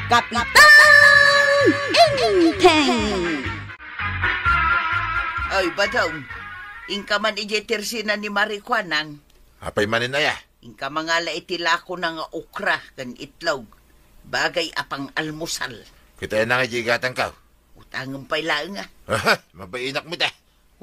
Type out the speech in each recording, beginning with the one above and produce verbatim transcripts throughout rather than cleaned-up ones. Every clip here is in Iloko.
Kapitan Enteng! Ay, Badong, inka man idiay tersina ni Mari Kuanang. Apay manen aya? Inka mangala iti lakona nga okra ken itlog. Bagay a pang-almusal. Ket aya nga idiay gatangko? Utangem pay laeng a. Aha, mabainak met a.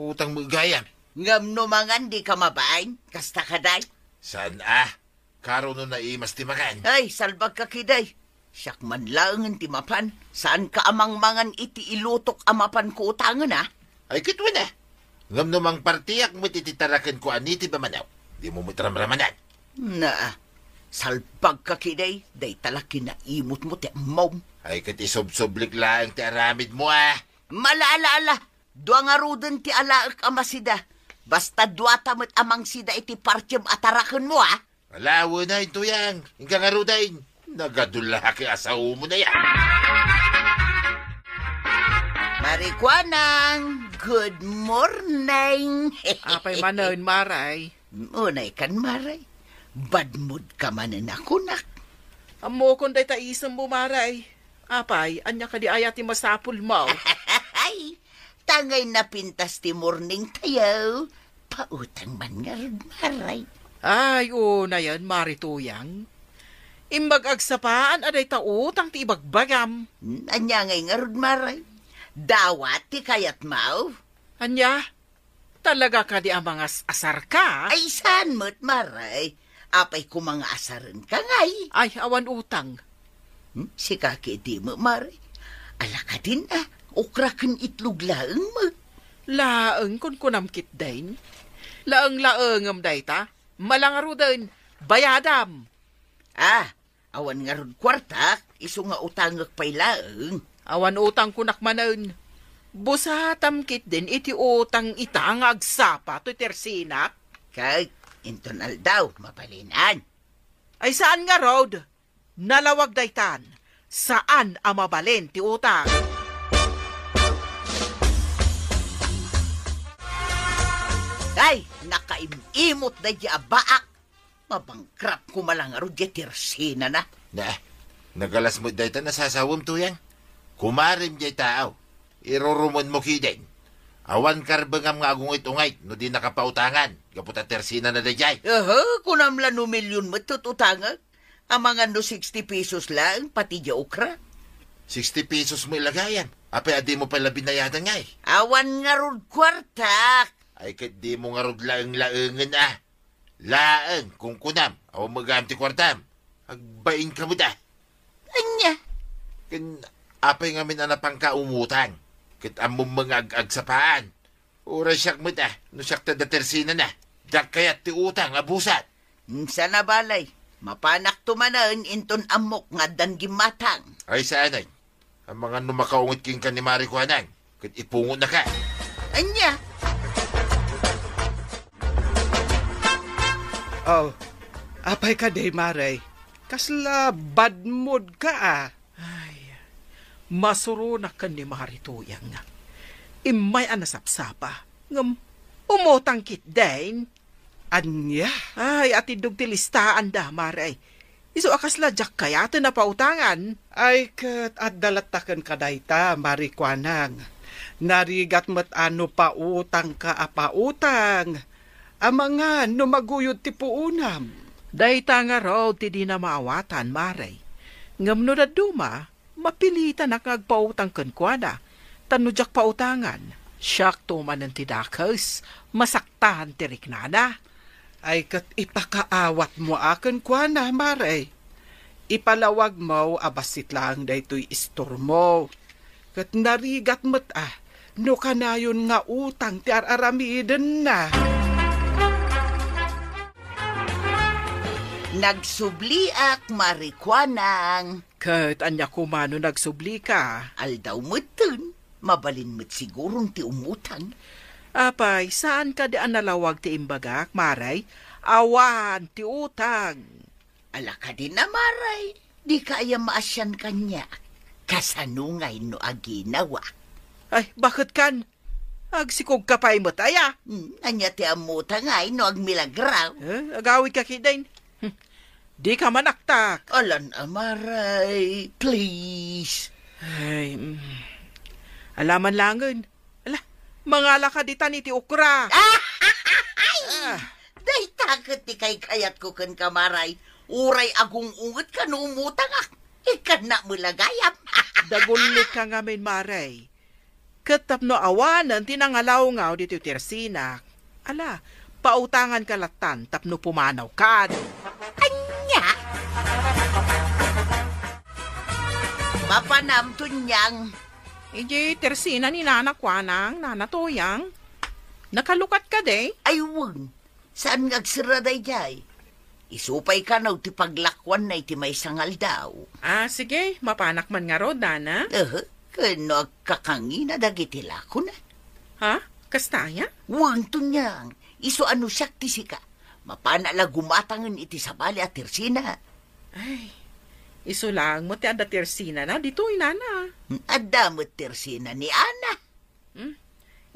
Utang met gayam. Ngem no mangan, dika mabain? Kasta kadi? Saan a? Karo no naimas ti mangan. Ay, salbagka kadi. Siak man laengen ti mapan. Saanka a mangmangan iti ilutok a mapanko utangen a? Ay, ket wen a. Ngem no mangpartiak met iti tarakenko a nitib a manok, dimo met ramramanan. Na, salbagka kadi, dayta la kinaimutmo ti ammom. Ay, ket isubsublik laeng ti aramidmo a. Mala, ala, ala. Dua ngaruden ti alaek a masida. Basta duata met a mangsida iti partiem a tarakenmo a. Ala, wen a, Tuyang. Inka ngaruden. Nagadullak a sawmo na ya. Mari Kuanang, good morning. Apay manen, Maray? Unay kan, Maray. Badmod ka manen a kunak. Ammokon dayta isemmo, Maray. Apay, ania kadi aya ti masapulmo? Ay, tangay napintas ti morning tayo. Pautang man ngarud, Maray. Ay, unayen, Mari Tuyang. Imbag agsapaan a dayta utang ti ibagbagam. Hmm, ania ngay ngarud, Maray? Dawat ti kayatmo? Ania? Talaga kadi a mangas-asarka? Ay, saan met, Maray? Apay koma nga asarenka ngay? Ay, awan utang. Hmm? Sika kadi met, Maray? Ala kadin a, okra ken itlog laeng met. Laeng, kunkunam ketdin. Laeng-laengem dayta. Mala ngaruden, bayadam. Ah, awan ngarud kuartak, isu nga utangek pay laeng. Awan utang kunak manen. Busatam ketdin iti utang ita nga agsapa toy tersinak. Kay, inton aldaw, mabalinan. Ay, saan ngarud? Nalawag daytan. Saan a mabalin ti utang. Kay, nakaim-imot daydi a baak. Mabangkrap koma la ngarud diay tersinana. Ne, nagalas met dayta nasasawem, Tuyang. Kumarem diay tao. Irurumonmo ketdin. Awan karbengam nga agungit-ungit no dinaka pautangan gapu ta tersinana daydiay. Aha, kunam la no milyon met ti utangek. Amangan no sixty pesos laeng pati diay okra. Sixty pesos met la gayam. Apay a dimo pay la binayadan ngay? Awan ngarud kuartak. Ay, ket dimo ngarud laeng-laengen a. Laeng, kunkunam, awan met gayam ti kuartam. Agbainka met a. Ania? Ken apay ngamin a napanka umutang? Ket ammom met nga ag-agsapaan. Uray siak met a, no siak ti adda tersinana. Diak kayat ti utang a busat. Saan a balay, mapanakto manen inton ammok nga addan gimmatang. Ay, saanen. Amangan no makaungit kenka ni Mari Kuanang, ket ipungotnaka. Ania? Oh, apay kadi, Mari? Kasla bad mood ka, ah. Ay, masuronak ken ni Mari Tuyang. Immay a nasapsapa, ngem umutang ketdin. Ania? Ay, atiddog ti listaanda, Mari. Isu a kasla diak kayaten a pautangan. Ay, ket adda latta kenka dayta, Mari Kuanang. Narigat met a no pautangka a pautang. Amangan no maguyod ti puonam. Dayta ngarud ti dina maawatan, Mari. Ngem no dadduma, mapilitanak nga agpautang kenkuana, ta no diak pautangan, siakto manen ti dakes, masaktan ti riknana. Ay, ket ipakaawatmo a kenkuana, Mari. Ipalawagmo a bassit laeng daytoy istormo. Ket narigat met a, no kanayon nga utang ti ar-aramidenna. Nagsubliak, Mari Kuanang. Ket ania koma no nagsublika? Aldaw metten, mabalin met siguron ti umutang. Apay, saan kadi a nalawag ti imbagak, Mari? Awan ti utang. Ala kadin a, Mari, dika aya maasian kaniak? Kasano ngay no aginawa? Ay, baket kan? Agsikogka pay met aya? Hmm, ania ti ammota ngay no agmilagraw? Eh, agawidka ketdin. Hmm. Dika manaktak. Alan a, Maray, please. Ay, mm. Ala man langen. Ala, mangalaka ditan iti okra. Ah. Dayta ket ti kaykayatko kenka, Maray. Uray agung-ungetka no umutangak. Ikkannak met la gayam. Dagullitka ngamin, Maray. Ket tapno awanen ti nangalawngaw ditoy tersinak, ala, pautanganka lattan tapno pumanawkan. Ania? Mapanam, Tunyang. Idiay tersina ni Nana Kuanang, Nana Tuyang. Nakalukat kadi? Ay, wen. Saan nga agserra daydiay? Isu pay kano ti paglakuanna iti maysa nga aldaw. Ah, sige, mapanak man ngarud, Nana. Ehe, ken no agkakangina dagiti lakona. Ha? Kasta aya? Wen, Tunyang, isu a no siak ti sika. Mapanak la gumatangen iti sabali a tersina. Ay, isu laeng met ti adda tersinana ditoy, Nana. Adda met tersina ni Ana. Hmm?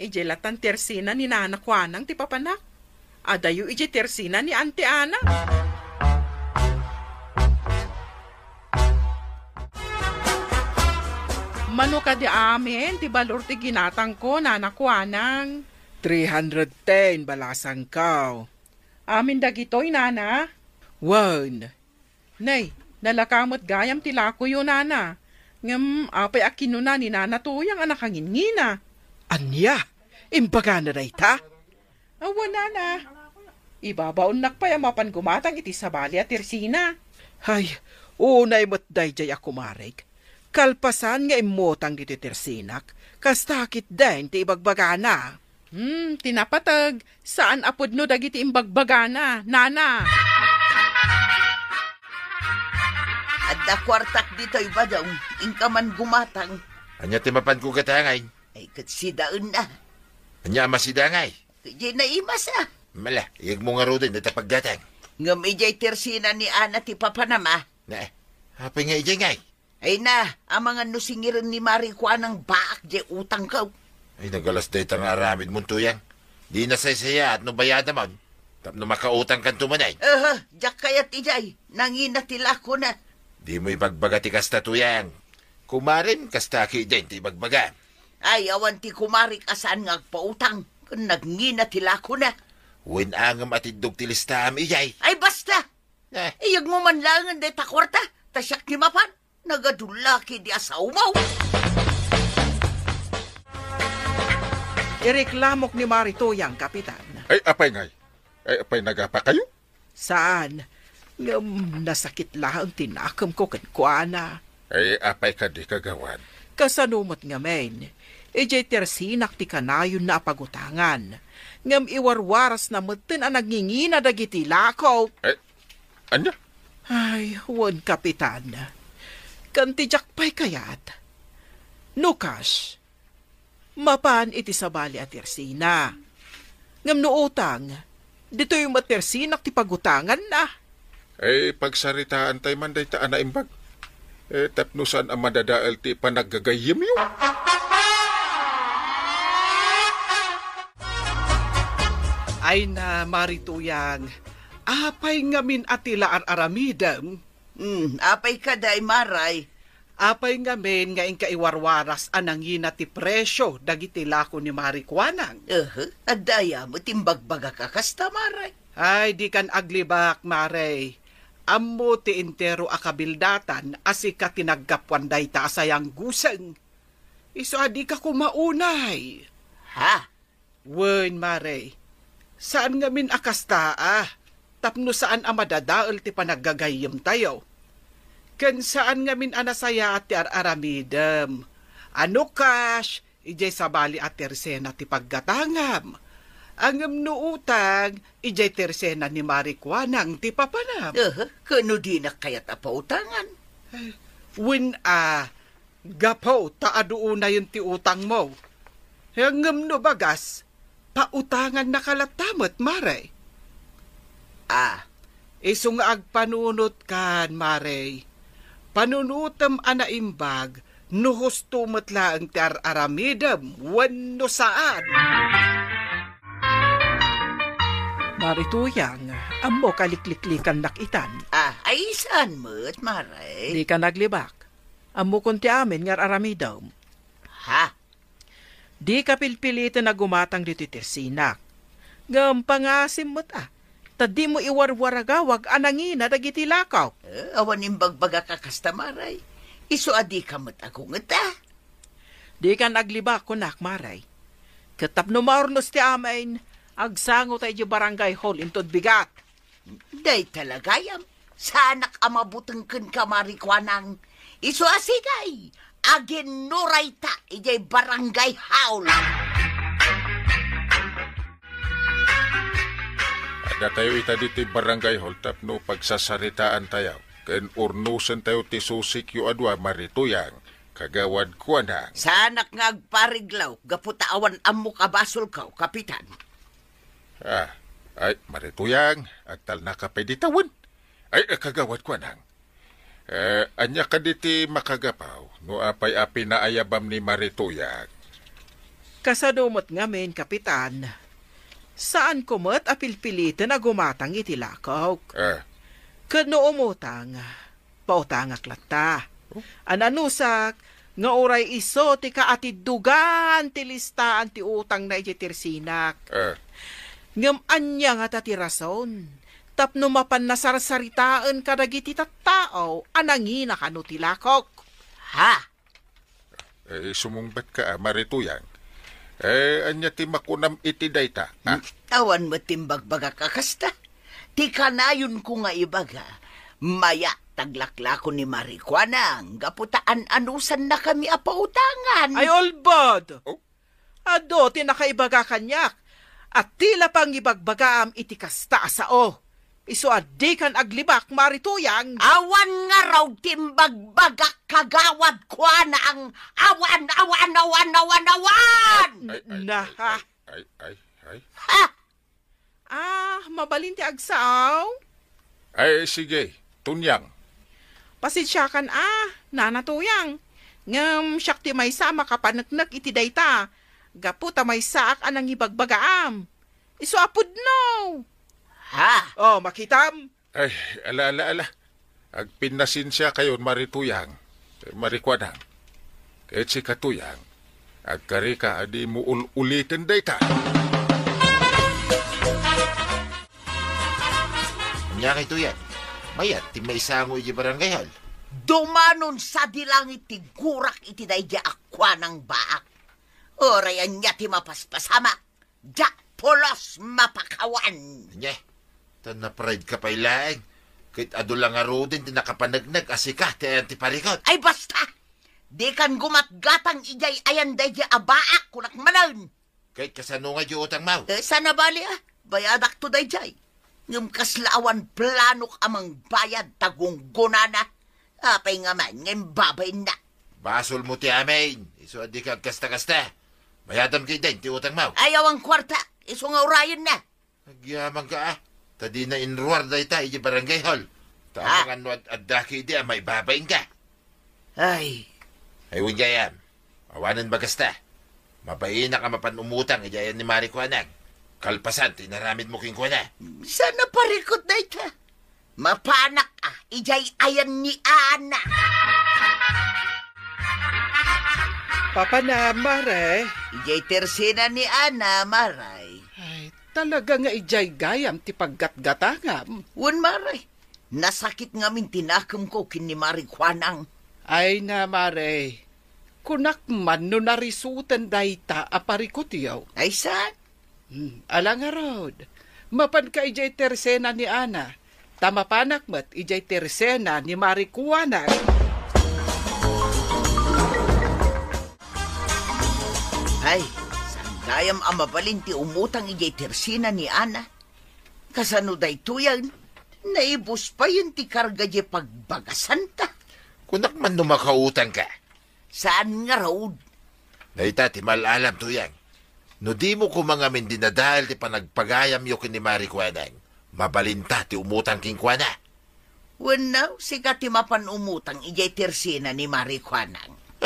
Idiay lattan tersina ni Nana Kuanang ti papanak. Adayo idiay tersina ni Ante Ana. Mano kadi amin ti balor ti ginatangko, Nana Kuanang? Three hundred ten, balasangko. Amin dagitoy, Nana? Wen. Nay, nalaka met gayam ti lakoyo, Nana. Ngem apay a kinuna ni Nana Tuyang a nakangingina? Ania? Imbagana dayta? Awan, Nana. Ibabaonnak pay a mapan gumatang iti sabali a tersina. Ay, unay met daydiay a kumarek. Kalpasan nga immutang ditoy tersinak, kasta ketdin ti ibagbagana. Hmm, ti napateg, saan a pudno dagiti imbagbagana, Nana. Adda kuartak ditoy, Badong. Inka man gumatang. Ania ti mapanko gatangay? Ay, ket sidaenna. Ania a masidaangay? Idiay naimasa. Mala, iyegmo ngaruden dayta paggatang. Ngem idiay tersina ni Ana ti papanam a. Ne, apay nga idiay ngay? Ay na, amangan no singiren ni Mari Kuanang baak diay utangko. Ay, nagalas dayta nga aramidmon, Tuyang. Di nasaysayaat no bayadamon. Tapno makautangkanto manen. Aha, diak kayat idiay. Nangina ti lakona. Dimo ibagbaga ti kasta, Tuyang. Kumarem, kasta ketdin ti ibagbaga. Ay, awan ti kumarek a saan nga agpautang ken nangina ti lakona. Wen a ngem a tiddog ti listaam idiay. Ay, basta! Eh. Iyegmo man laengen dayta kuarta, ta siak ti mapan. Nagadulla ketdi a saumaw. Ireklamok ni Mari Tuyang, Kapitan. Ay, apay ngay? Ay, apay nagapakayo? Saan? Ngem nasakit laeng ti nakemko kenkuana. Ay, apay kadi, Kagawad? Kasano met ngamin? Idiay tersinak ti kanayonna a pagutangan. Ngem iwarwarasna metten a nangingina dagiti lakok. Ay, ania? Ay, wen, Kapitan. Ken ti diak pay kayat. No kas, mapan iti sabali a tersina. Ngem no utang, ditoy met tersinak ti pagutanganna. Eh, pagsaritaantay man dayta a naimbag. Eh, tapno saan a madadael ti panaggagayyemyo. Ay na, Mari Tuyang, apay ngamin a ti la ar-aramidem? Hmm, apay kadi, Maray? Apay ngamin nga inka iwarwaras a nangina ti presio dagiti lako ni Mari Kuanang? Ehe, adda aya met imbagbagak a kasta, Maray. Ay, dikan aglibak, Maray. Ammo ti entero a kabildatan a sika ti naggapuan dayta a sayangguseng. Isu a dika koma unay. Ha? Wen, Mare, saan ngamin a kasta a, tapno saan a madadael ti panaggagayyemtayo. Ken saan ngamin a nasayaat ti ar-aramidem. A no kas, idiay sabali a tersena ti paggatangam. Ngem no utang, idiay tersena ni Mari Kuanang ti papanam. Aha, ken no dinak kayat a pautangan? Eh, wen a, gapu ta adu unayen ti utangmo. Ngem no bagas, pautangannaka latta met, Mare. Ah, isu nga agpanunotkan, Mare. Panunotem a naimbag no husto met laeng ti ar-aramidem wenno saan. Mari Tuyang, ammok a likliklikannak itan. Ah, ay saan met, Mare? Dika naglibak. Ammokon ti amin nga ar-aramidem. Ha? Dika pilpiliten a gumatang ditoy tersinak. Ngem pangasim met a, ta dimo iwarwaragawag a nangina dagiti lakaw. Eh, awan imbagbaga ka kasta, Mare. Isu a dika met agungeta. Dikan aglibak, kunak, Mare. Ket tapno maurnos ti amin, agsango ta idiay barangay hall inton bigat. Dayta la gayam, saanak a mabuteng kenka, Mari Kuanang. Isu a sige, aginnurayta idiay barangay hall. Addatayo ita ditoy barangay hall tapno pagsasaritaantayo ken urnosentayo ti susikyo a dua, Mari Tuyang, Kagawad Kuanang. Saanak nga agpariglaw gapu ta awan ammok a basolko, Kapitan. Ah, ay, Mari Tuyang, agtalnaka pay dita wen. Ay, eh, Kagawad Kuanang. Eh, ania kadi ti makagapu no apay a pinaayabam ni Mari Tuyang? Kasano met ngamin, Kapitan? Saanko met a pilpiliten a gumatang iti lakok. Eh. Ket no umutang, pautangak latta. Oh. Ananusak nga uray isu ti kaatiddugan ti listaan ti utangna idiay tersinak. Eh. Ngem ania ngata ti rason tapno mapanna sarsaritaen kadagiti tattao a nangina kano ti lakok? Ha? Eh, sumungbatka, ah, Mari Tuyang. Eh, ania ti makunam iti dayta? Ah. Awan met ti imbagbaga ka kasta. Ti kanayonko nga ibaga, mayat ti aglaklako ni Mari Kuanang gapu ta an-anusannakami a pautangan. Ay, ulbod! Oh? Adu ti nakaibaga kaniak, a ti la pangibagbagaam iti kasta a sao. Isu a dikan aglibak, Mari Tuyang. Awan ngarud ti imbagbagak, Kagawad Kuanang. Awan, awan, awan, awan, awan! Ay, ay, ay, Naha. Ay, ay, ay, ay. Ha! Ah, mabalin ti agsao? Ay, sige, Tunyang. Pasensiakan a, Nana Tuyang. Ngem siak ti maysa a makapaneknek iti dayta, gapu ta maysaak a nangibagbagaam. Isu a pudno! Ha? Oh, makitam? Ay, ala, ala, ala. Agpinnasensiakayon, Mari Tuyang. Mari Kuanang. Ket sika, Tuyang, agkarika a dimo ul-uliten dayta. Ania kay, Tuyang? Mayat ti maisango idiay barangay hall. Dumanon sadi langit ti gurak iti daydiay a Kuanang baak. Uray ania ti mapaspasamak. Diak pulos mapakawan. Ania? Ta napride ka pay laeng. Ket adu la ngaruden ti nakapaneknek a sika ti ayan ti parikut. Ay, basta! Dikan gumatgatang idiay ayan daydiay a baak, kunak manen. Ket kasano nga diay utangmo? Eh, saan a bali, ah. Bayadakto daydiay. Ngem kasla awan planok a mangbayad ta gunggonana. Apay nga man nga imbabainna? Basolmo ti amin. Isu a dika agkasta-kasta. Bayadam ketdin ti utangmo. Ay, awan kuarta. Isu nga urayenna. Agyamanka, ah. Ta dina inruar dayta idiay barangay hall. Ta Ah. amangan no ad-adda ketdi a maibabainka. Ay. Ay, wen gayam. Awanen bagasta. Mabainak a mapan umutang idiay ayan ni Mari Kuanang. Kalpasan ti inaramidmo kenkuana. Saan a parikut dayta? Mapanak a idiay ayan ni Ana. Papanam, Mare? Idiay tersena ni Ana, Mare. Ay, talaga nga idiay gayam ti paggatgatangam. Wen, Mare. Nasakit ngamin ti nakemko ken ni Mari Kuanang. Ay na, Mare. Kunak man no narisuten dayta a parikutyo. Ay, saan? Hmm, ala ngarud. Mapanka idiay tersena ni Ana, ta mapanak met idiay tersena ni Mari Kuanang. Ay, saan gayam a mabalin ti umutang idiay tersena ni Ana? Kasano daytoyen? Naibus payen ti karga diay pagbagasanta. Kunak man no makautangka. Saan ngarud? Dayta ti mal-alam, Tuyang. No dimo koma ngamin dinadael ti panagpagayamyo ken ni Mari Kuanang, mabalinta ti umutang kenkuana. Wenno, sika ti mapan umutang idiay tersena ni Mari Kuanang.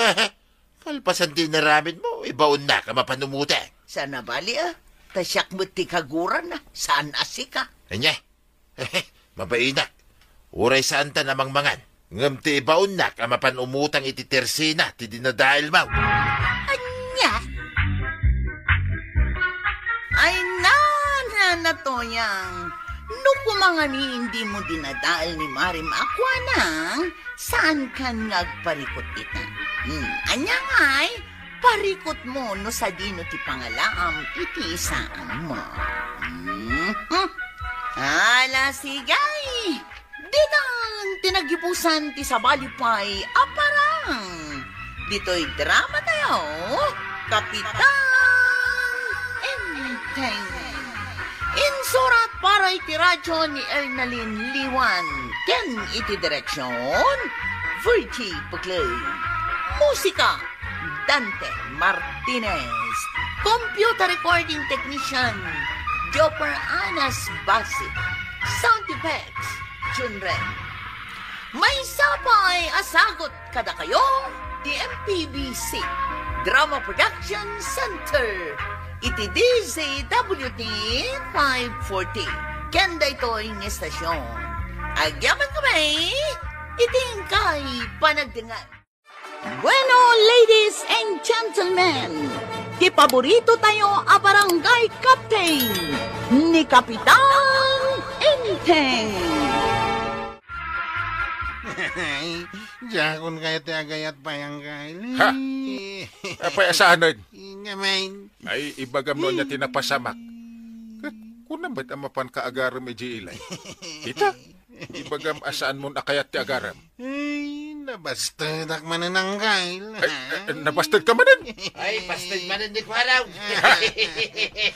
Kalpasan ti inaramidmo, ibaonnak a mapan umutang. Saan a bali, ah. Ta siak met ti kagurana, saan a sika. Ania? Mabainak. Uray saanta a mangmangan. Ngem ti ibaonnak a mapan umutang iti tersina ti dinadaelmo. Ania? Ay, na, na, na, Toyang. No koma ngamin dimo dinadael ni Mari Makuanang, saankan nga agparikut ita. Hmm, ania ngay? Parikutmo no sadino ti pangalaam iti saanmo. Mhm. Ala, sige. Ditan ti nagibusan ti sabali pay a parang. Ditoy drama tayo, Kapitan Enteng. Insurat para iti radyo ni Ernalyn Liwan ken iti direksyon, Virgie Buclay. Musika, Dante Martinez. Computer recording technician, Jopper Anas Basit. Sound effects, Junren. Maysa pay a sagut kadakayo ti M P B C Drama Production Center iti D Z W T five forty. Ken daytoy nga estasyon, agyaman kami iti inkay panagdengngeg. Bueno, ladies and gentlemen, ti paborito tayo a barangay captain, ni Kapitan Enteng. Ay, diakon kayat ti agayat pay, Angkay. Ha? Apay a saanen? Ngamin. Ay, ibagam no ania ti napasamak. Ket kuna met a mapanka agarem idiay ilay. Ita, ibagam a saanmon a kayat ti agarem. Ay, nabastedak manen, Angkay. Ay, eh, nabasted ka manen? Ay, basted manen ni Kuaraw.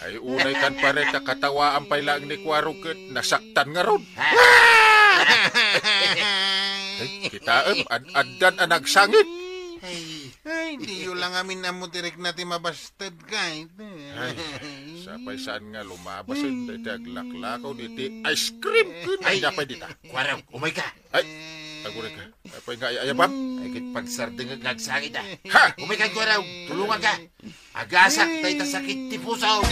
Ay, unay kan pare, ta katawaam pay laeng ni Kuaraw ket nasaktan ngarud. Ay, kitaem, ad-, addan a nagsangit. Ay, diyo la ngamin ammo ti rikna ti mabasted, Angkay. Ay, sapay saan nga lumabas, eh, dayta aglaklakaw diti ice cream ken Ay, ania pay dita. Kuaraw, umayka. Ay, aguray ka. Apay nga ay-ayabam? Ay, ket pagsardengek nga agsangit, ah. Ha? Umayka, Kuaraw, tulonganka. Agasak dayta sakit ti puso.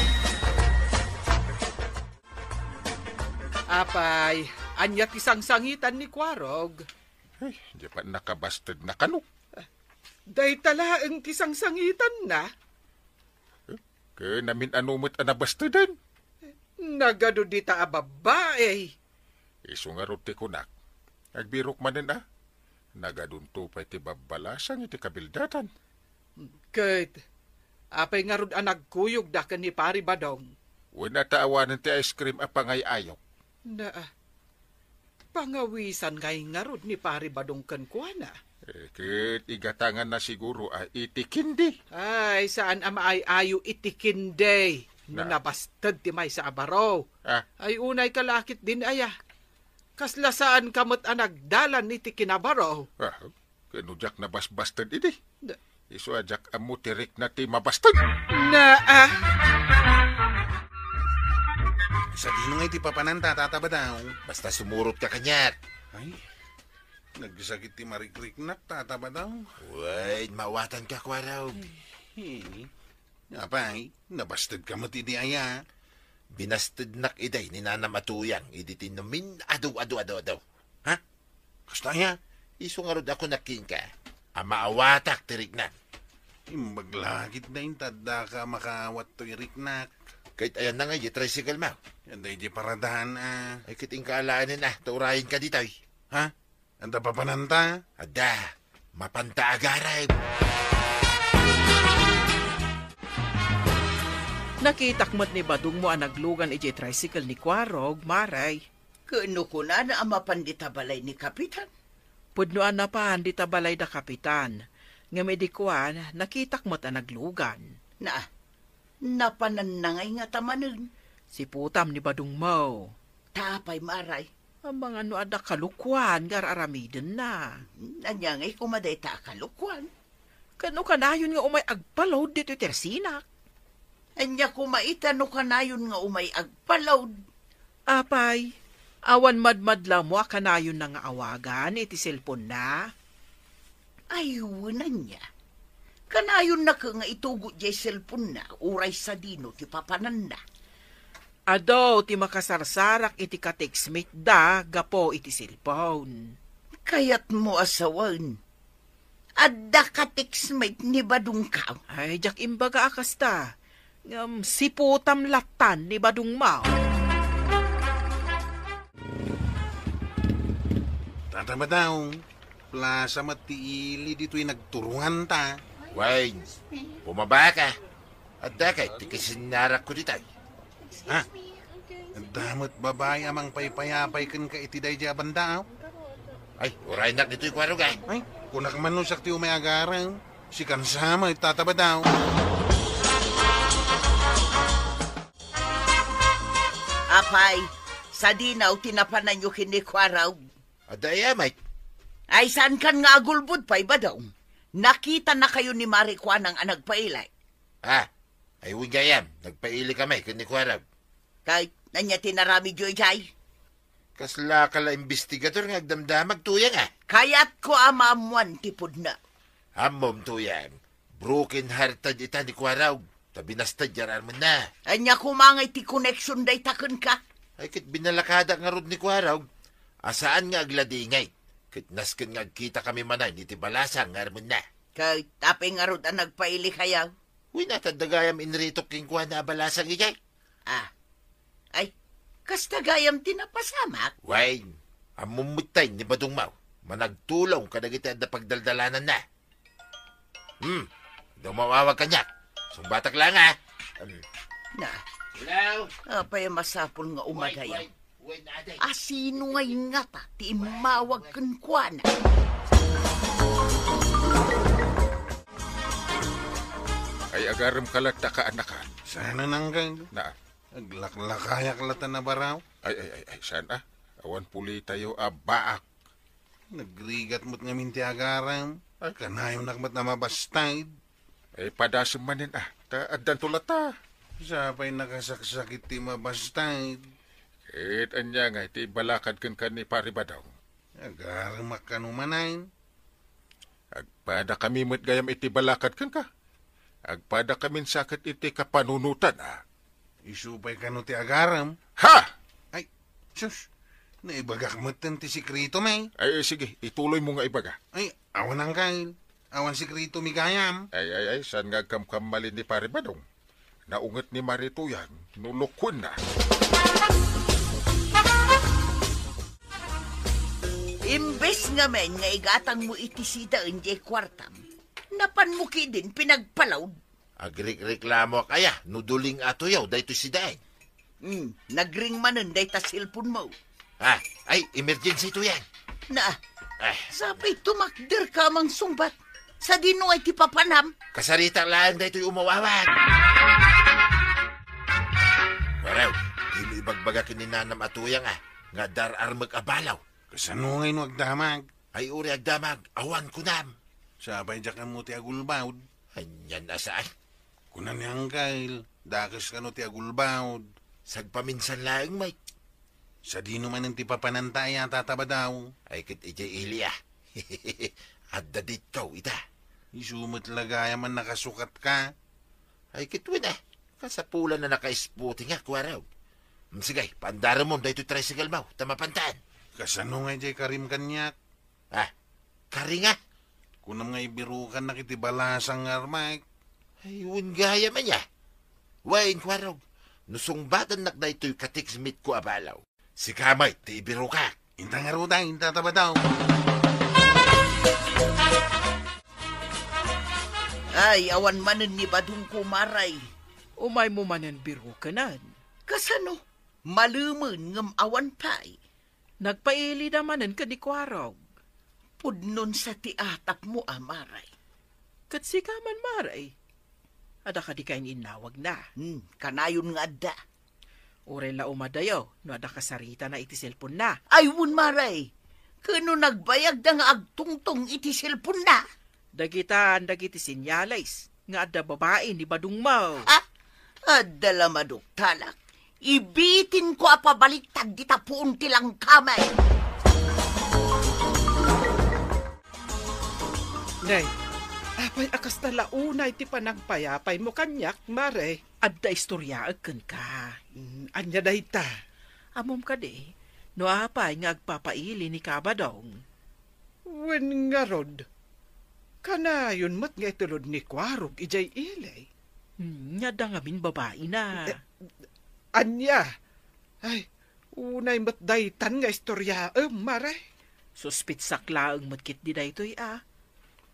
Apay, ania ti sangsangitan ni Kuarog? Ay, di pa nakabastedna kano? Dayta laeng ti sangsangitanna. Ken amin-ano met a nabasteden? Nagadu dita a babbai. Isu ngarud ti kunak. Agbirok manen a, nagadunto pay ti babbalasang iti kabildatan. Ket apay ngarud a nagkuyogda ken ni Pari Badong? Wen a ta awanen ti ice cream a pangay-ayok. Na, pangawisan ngay ngarud ni Pari Badong kenkuana? Eh, ket igatanganna siguro a iti kindi. Ay, saan a maay-ayo iti kindi no Na. nabasted ti maysa a baro. Ah. Ay, unay ka lakit din aya. Kasla saan ka met a nagdalan iti kinabaro. Ah, ken no diak nabasbasted idi. Da- Isu a diak ammo ti rikna ti mabasted. Na, ah. Sadino ngay ti papananta, Tata Badong? Basta sumurot ka kaniak. Ay, nagsakit ti marikriknak, Tata Badong. Wen, maawatan ka, Kuaraw. Eh, apay, nabasted ka met idi aya? Binastednak iday ni Nanam a Tuyang idi tinno min adu, adu, adu, adu. Ha? Kasta aya? Isu ngarud a kunak kenka a maawatak ti riknak. Imbag lakit da inta addaka a makaawat toy riknak. Ket ayanna ngay di tricycle mo? Adda idi paradahan a. Ay, ket inka alaenen a, ta urayenka ditoy. Ha? Adda papananta? Adda. Mapanta agarem. Nakitak met ni Badong mo a naglugan idiay tricycle ni Kuarog, Maray. Ket no kunana a mapan dita balay ni Kapitan? Pudno a napan dita balay da Kapitan. Ngem idi kuan, nakitak met a naglugan. Na, napananna ngay ngata manen? Siputam ni Badong mo. Ta apay, Maray? Amangan no adda kalukuan nga ar-aramidenna. Ania ngay koma dayta a kalukuan? Ket no kanayon nga umay agpa-load ditoy tersinak? Ania koma ita no kanayon nga umay agpa-load? Apay, awan madmadlawmo a kanayonna nga awagan iti cellphone-na? Ay, wen ania. Kanayonna ket nga itugot diay cellphone-na uray sadino ti papananna. Adu ti makasarsarak iti ka-textmate da gapu iti cellphone. Kayatmo a sawen, adda ka-textmate ni badongko? Ay, diak imbaga a kasta. Ngem siputam latan ni badongmo. Tata Badong, plasa met ti ili ditoy nagturonganta. Wen, bumabaka. Adda kay ti kisinnarakko ditoy. Ha? Adda met babai a mangpaypayapay kenka iti daydiay a banda, aw? Ay, uraynak ditoy, Kuarog, a. Ay, kunak man no siak ti umay agarem. Sikan sa met, Tata Badong. Apay, sadino ti napananyo ken ni Kuarog? Adda aya, Mike? Ay, saankan nga agulbod pay, Badong? Nakitanakayo ni Mare Kuanang a nagpaili. Ah, ay, wen gayam, nagpaili kami ken ni Kuarog. Kay, ania ti naramidyo idiay? Kaslaka la imbestigador nga agdamdamag, Tuyang, a. Kayatko a maammuan ti pudno. Ammom, Tuyang, broken-hearted ita ni Kuarog, ta binastedya armenna. Ania koma ngay ti connection dayta kenka? Ay, ket binalakadak ngarud ni Kuarog a saan nga agladingit, ket nasken nga agkita kami manen iti balasang nga armenna. Ket apay ngarud a nagpailikayo? Wen, adda gayam inritok kenkuana a balasang idiay. Ah. Ay, kasta gayam ti napasamak? Wen, ammom met tay ni badongmo, managtulong kadagiti adda pagdaldalananna. Hmm, dumawawag kaniak. Sungbatak lang, a. Hmm. Na. Hello? Apay a masapul nga umadayo? Wen, wen, wen, aday. A sino ngay ngata ti immawag kenkuana? Ay, agarem ka latta, kaanakan. Saan a nanggan? Na. Aglaklakayak latta a baraw. Ay, ay, ay, ay, saan a? Awan pulitayo a baak. Nagrigat met ngamin ti agarem. Ay. Kanayonak met a mabastaid. Ay, padasem manen a. Ta addanto latta. Sapay nakasaksakit ti mabastaid. Ket ania ngay ti ibalakad kenka ni Pari Badong? Agaremak kano manen. Agpadakami met gayam iti balakad kenka. Agpadakamin sa ket iti kapanunotan, a. Isu pay kano ti agarem? Ha! Ay, sus, naibagak metten ti sekretom, e. Ay, ay, sige, ituloymo nga ibaga. Ay, awan, Angkel. Awan sekretom gayam. Ay, ay, ay, saan nga agkamkammalin ni Pare Badong? Naunget ni Mare Tuyang no lukuenna. Imbes ngamin nga igatangmo iti sidaen diay kuartam, napanmo ketdin pinagpalaod. Agrikreklamoak aya no duling a tuyaw daytoy sidaen. Hmm, nagring manen dayta cellphone mo. Ah, ay, emergency to yan. Na, ah, sapay tumakder ka a mangsungbat. Sadino ngay ti papanam? Kasarita laeng daytoy umawawag. Waraw, dimo ibagbaga ken ni nanam a tuyang, a, nga dar-armek a balaw. Kasano ngay no agdamag? Ay, uri agdamag, awan kunam. Sapay diak ammo ti agulbawd. Anian a saan? Kuna ni Angkel, dakes kano ti agulbawd. Sagpaminsan laeng, Mike. Sadino manen ti papananta aya, Tata Badaw? Ay, ket idiay ili, a. Adda ditkaw ita. Isu met la gayam a nakasukatka. Ay, ket wen, a. Kasapulan a naka-spooting a, kuarog. Mm, sige, paandaramon daytoy tricycle mo, ta mapantan. Kasano nga idiay karim kaniak? Ah, kari nga? Kunam nga ibirukannak iti balasang nga armak. Ay, wen gayam aya. Wen, kuarog, no sungbatannak daytoy ka-textmate ko a balaw, sika met ti ibirukak. Inta ngarud, Tata Badaw. Ay, awan manen ni badongko, Maray. Umaymo manen birukenen. Kasano? Malemen ngem awan pay. Nagpailida manen ken ni kuarog. Pudnon sa ti atapmo a, Maray. Ket sika man, Maray. Adda kadi ka in-innawagna? Hmm, kanayon nga adda. Uray la umadayo no adda kasaritana iti cellphone-na. Ay, wen, Maray. Ket no nagbayagda nga agtungtong iti cellphone-na? Dagitan dagiti senyales nga adda babai ni badongmo. Ah, adda la maduktalak. Ibitinko a pabaliktad dita puon ti langkami. Nay, apay a kasta la unay ti panagpayapaymo kaniak, Mare? Adda istoriaek kenka. Mm, ania dayta? Ammom kadi, no apay nga agpapaili ni Kabadong? Wen ngarud, kanayon met nga itulod ni Kuarog idiay ili. Hmm, nia adda ngamin babaina. Eh, ania? Ay, unay met daytan nga istoriaem, Mare. Suspitsak laeng met ketdi daytoy a.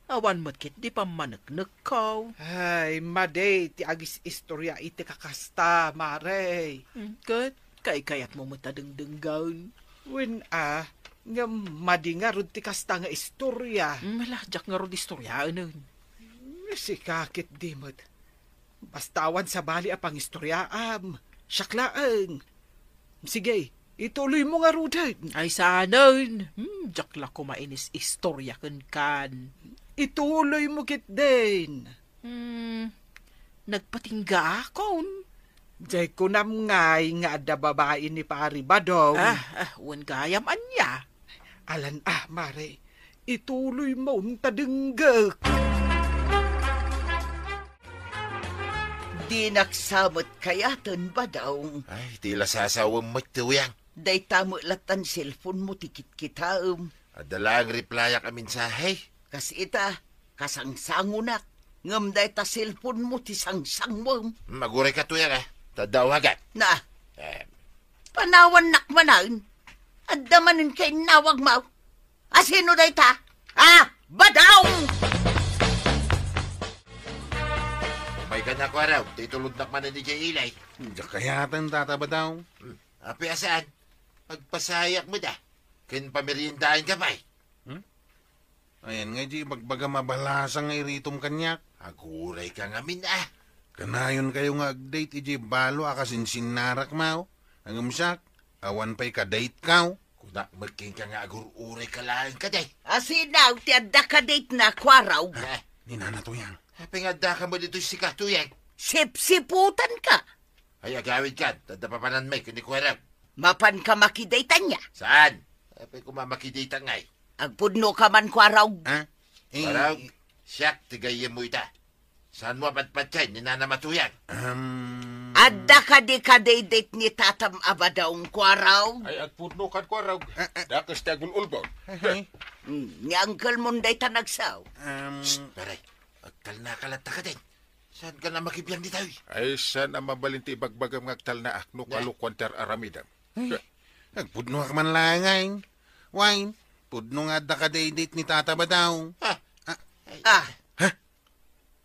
Awan met ketdi pammaneknekko. Ay, madi ti agis-istoria iti kakasta, Mare. Hmm, ket kaykayatmo met a dengdenggen. Wen a, ngem madi ngarud ti kasta nga istoria. Hmm, ala, diak ngarud istoriaenen. Sika ketdi met. Basta awan sabali a pangistoriaam. Siak laeng. Sige, ituloymo ngaruden. Ay, saanen. Hmm, diak la koma inis-istoria kenkan. Ituloymo ketdin. Hmm, nagpatinggaakon. Diay kunam ngay nga adda babai ni Pari Badong. Ah, ah, wen gayam ania? Alan, ah, Mare, ituloymon ta denggek. Dinak sa met kayaten, Badong. Ay, ti la sasawem met ti uyang. Dayta met lattan cellphone-mo ti kitkitaem. Adda laeng replyak a mensahe. Kas ita, kasangsangonak. Ngem dayta cellphone-mo ti sangsangwem. Maguray ka, tuyang, a. Ta adda awagak. Na. Eh. Panawannak manen. Adda manen kainnawagmo. Asino dayta? Ah, Badong! Umay ka na, Kuarog. Ti tulodnak manen idiay ili. Diak kayaten, Tata Badong. Hmm. Apay a saan? Agpasayak met a. Ken pameriendaenka pay. Hmm? Ayan nga, di bagbagam a balasang nga iritom kaniak. Aguray ka ngamin, a. Kanayonkayo nga ag-date idiay balo a kasinsinnarakmo. Ngem siak, awan pay ka-date-ko. Kunak met kenka nga agur-uray ka laeng kadi. Asino ti adda ka-date-na, Kuarog? Ah, ni Nana Tuyang. Apay nga addaka met ditoy sika, Tuyang? Sipsiputanka. Ay, agawidkan, ta adda papananmi ken ni Kuarog. Mapanka maki-date-a nia? Saan? Apay koma maki-date-a ngay? Agpudnoka man, Kuarog. Ha? Eh, Kuarog, siak ti gayyemmo ita. Saanmo a patpatien ni Nanam a Tuyang? Um, Adda kadi ka-date-date ni Tatam a Badong, Kuarog? Ay, agpudnokan, Kuarog. Ah, ah. Dakes ti agul-ulbod. Ay. Hmm, ni uncle-mon dayta nagsaw. Um, Psst, pare. Agtalnaka latta kadin. Saanka a makibiang ditoy? Ay, saan a mabalin ti ibagbagam nga agtalnaak no kalokuan ti ar-aramidem? Ay, agpudnoak man laeng, ay. Wen, pudno nga adda ka-date-date ni Tata Badong. Ah. Ah. Ay. Ah. Ha?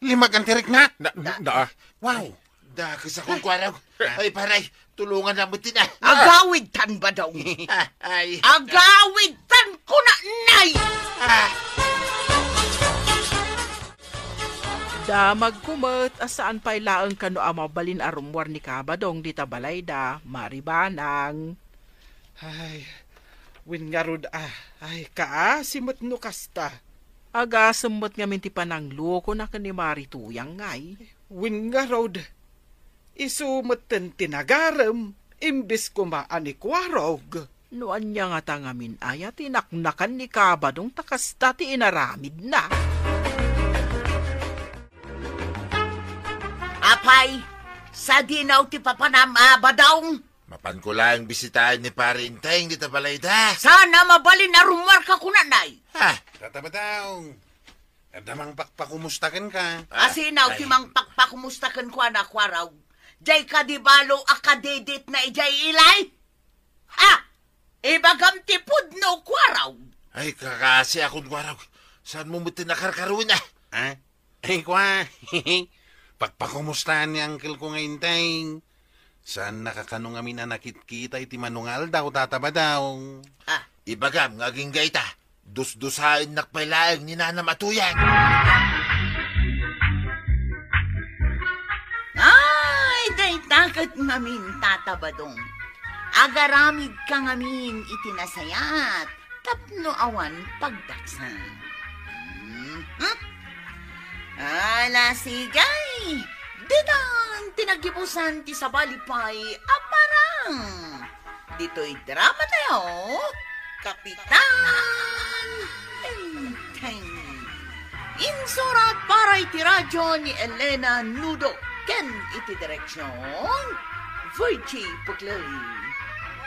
Limagan ti riknak? Na, na, na. Wow. Dakes a kunkuarag. Ay, paray, tulongannak met tina. Agawidtan, Badong. Ay. Agawidtan, kunanay! Ah. Damagko met a saan pay laeng kano a mabalin a rummuar ni Kabadong dita balayda, Mari Banang. Ay, wen ngarud a, ay, kaasi met no kasta. Agasem met ngamin ti pananglokona ken ni Mari Tuyang, ngay. Wen ngarud, isu metten ti nagarem, imbes koma a ni Kuarog. No ania ngata ngamin aya ti naknakan ni Kabadong ta kasta ti inaramidna? Apay, sadino ti papanam a Badong? Mapanko laeng bisitaen ni Pari Enteng dita balayda. Saan a mabalin a rummuarka kunanay? Ah. Tata Badong, adda mangpakpakumusta kenka. Ah, asino ti mangpakpakumusta kenkuana, Kuarog? Diay kadi balo a ka-date-date-na idiay ili? Ha? Ibagam ti pudno, Kuarog. Ay, kakasi akon, Kuarog. Saanmo met ti nakarkaruin, a? Ha? Ay, kua. Pakpakumustaen ni uncle-ko nga Enteng. Saanna kano ngamin a nakitkita iti mano nga aldaw, Tata Badong. Ah. Ibagam nga agingga ita, dusdusaennak pay laeng ni Nanam a Tuyang. Ay, dayta ket ngamin, Tata Badong. Agaramidka ngamin iti nasayaat tapno awan pagdaksan. Mhm. Ala, sige. Ditan ti naggibusan ti sabali pay a parang. Ditoy drama tayo, Kapitan Enteng. Insurat para iti radyo ni Elena Nudo. Ken iti direksion, Virgie Puclay.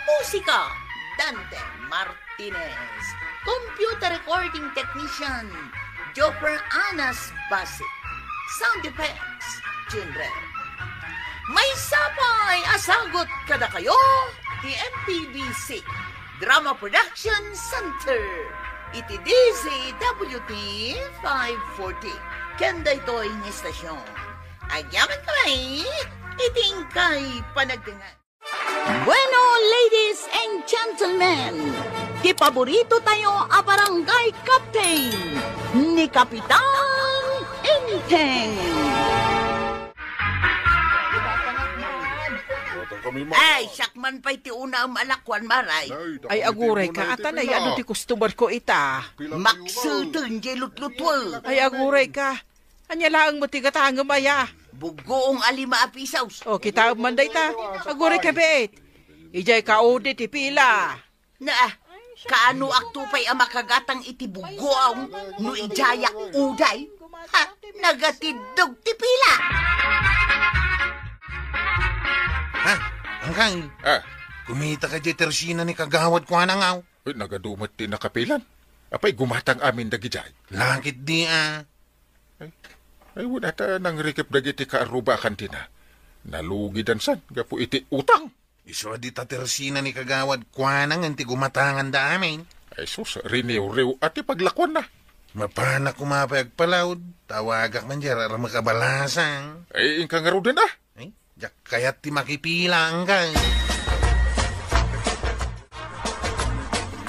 Musika, Dante Martinez. Computer recording technician, Joper Anas Basi. Sound effects, Junrel. Maysa pay a sagut kadakayo ti M P B C Drama Production Center iti D Z W T five forty. Ken daytoy nga estasion, agyaman kami iti inkay panagdengngeg. Bueno, ladies and gentlemen, ti paborito tayo a barangay captain, ni Kapitan Enteng. Ay, siak man pay ti unaem a lakuan, Maray. Ay, aguray ka, ata nay adu ti customer ko ita. Makseten, jay lutlutuek. Ay, aguray ka. Ania laeng met ti gatangem aya? Buggoong a lima a pisos. O, kitaem man dayta. Aguray ka, bet. Idiay kaudi ti pila. Na, kaanoak to pay a makagatang iti buggoong no idiayak uday? Ha, nagatiddog ti pila. Ha? Angkang? Ah. Kumita ka diay tersina ni Kagawad Kuanang, aw? Ay, nagadu met ti nakapilan. Apay, gumatang amin dagidiay. Lakit di, a. Ay, ay, wen ata nangrikep dagiti kaarruba a kantina. Nalugidan san gapu iti utang. Isu a dita tersina ni Kagawad Kuanang ti gumatanganda amin. Ay sus, riniwriw a ti paglakuanna. Mapanak koma pay agpalaod, tawagak man diay ramak a balasang. Ay, inka ngaruden, a. Ay, diak kayat ti makipila, angkang.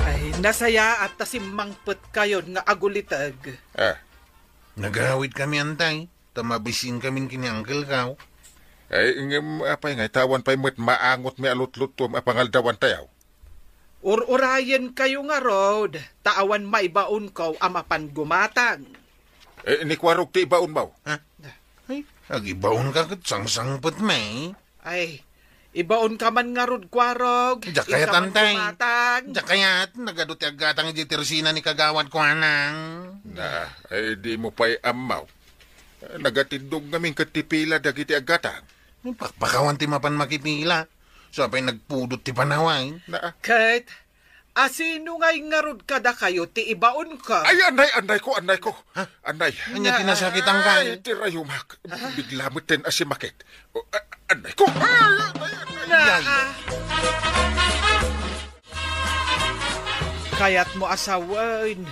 Ay, nasayaat ta simmangpetkayon nga aguliteg. Ah. Nagawidkami, antay, ta mabisinkamin ken ni Uncle Kao. Ay, ngem apay ngay, ta awan pay met maangotmi a lutluttuem a pangaldawantayo? Ur-urayenkayo ngarud, ta awan maibaonko a mapan gumatang. Eh, ni Kuarog ti ibaonmo? Ha? Ay, agibaonka ket sangsangpetmi. Ay, ibaonka man ngarud, Kuarog. Diak kayat, antay. Diak kayat, nagadu ti aggatang idiay tersina ni Kagawad Kuanang. Na, ay, dimo pay ammo. Nagatiddog ngamin ket ti pila dagiti aggatang. Pakpakawan ti mapan makipila. Sa pay nagpudot ti panaway. Na, ket, asino ngay ngarud kadakayo ti ibaonko? Ay, anay, anay ko, anay ko. Ha? Anay. Ania ti nasakitangka? Ay, ti rayumak. Ah. Bigla met ten a simakit. O, a-, anay ko. Ay, anay, anay. Na, ay. Kayatmo a sawen,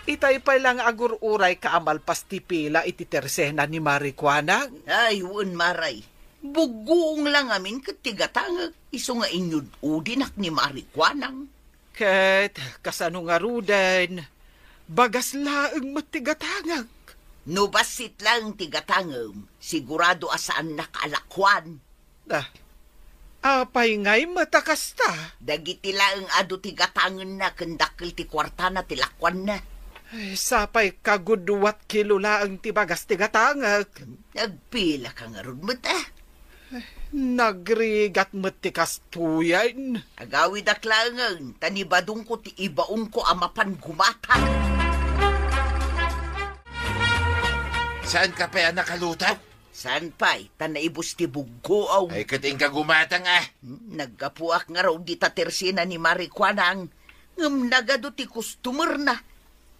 itay pay la nga agur-urayka a malpas ti pila iti tersena ni Mari Kuanang? Ay, wen, Maray. Buggoong la ngamin ket ti gatangek, isu nga inyud-udinak ni Mari Kuanang. Ket kasano ngaruden, bagas laeng met ti gatangek. No bassit laeng ti gatangem, sigurado a saannak a lakuan. Da, apay ngay met a kasta? Dagiti laeng adu ti gatangenna ken dakkel ti kuartana ti lakuanna. Ay, sapay kaguduat kilo laeng ti bagas ti gatangek. Nagpilaka ngarud met, a? Nagrigat met ti kastoyen. Agawidak laengen, ta ni badongko ti ibaonko a mapan gumatang. Saanka pay a nakalutaw? Saan pay, ta naibus ti buggoaw. Ay, ket inka gumatang, a. Hmm, naggapuak ngarud dita tersena ni Mari Kuanang, ngem nagadu ti kustomerna.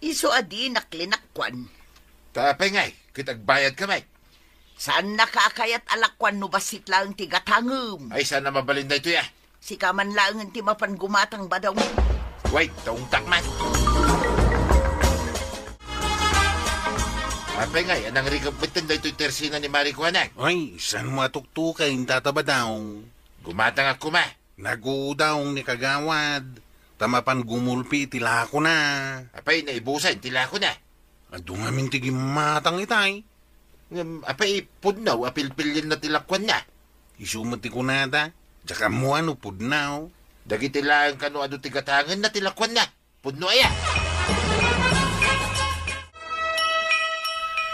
Isu a dinak linakkuan. Ta apay ngay, ket agbayadka met? Saannaka a kayat a lakuan no bassit laeng ti gatangem. Ay, saan a mabalin daytoy, a. Sika man laengen ti mapan gumatang, badong. Way, taungtak man. Apay ngay, a nangrikep metten daytoy tersena ni Mari Kuanang? Ay, saanmo a tuktuken, Tata Badong? Gumatangak koma. Nagudong ni Kagawad, ta mapan gumulpi iti lakona. Apay, naibusan ti lakona? Adu ngamin ti gimmatang itay. Ngem, apay, pudno a pilpilienna ti lakuanna? Isu met ti kunada, diak ammo no pudno. Dagiti laeng kano adu ti gatangenna ti lakuanna, pudno aya?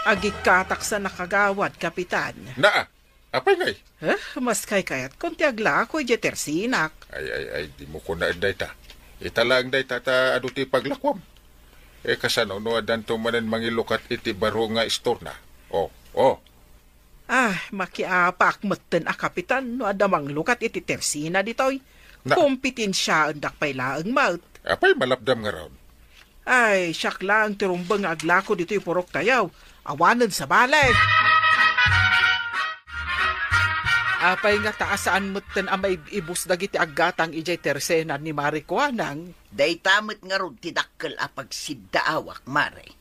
Agikkatak sa nakagawad, Kapitan. Naa, apay ngay? Eh, mas kaykayatkon ti aglako idiay tersinak. Ay, ay, ay, dimo kunaen dayta. Ita laeng dayta ta adu ti paglakuam. Eh, kasano no addanto manen mangilukat iti baro nga istorna? Oh, oh. Ah, makiapaak metten a kapitan no adda manglukat iti tersina ditoy. Na- Kompetensiaendak pay laeng met. Apay malapdam ngarud? Ay, siak laeng ti rumbeng nga aglako ditoy purok tayo. Awanen sabali. Apay nga ta a saan metten a maib-ibus dagiti aggatang idiay tersena ni Mari Kuanang? Dayta met ngarud ti dakkel a pagsiddaawak, Mari.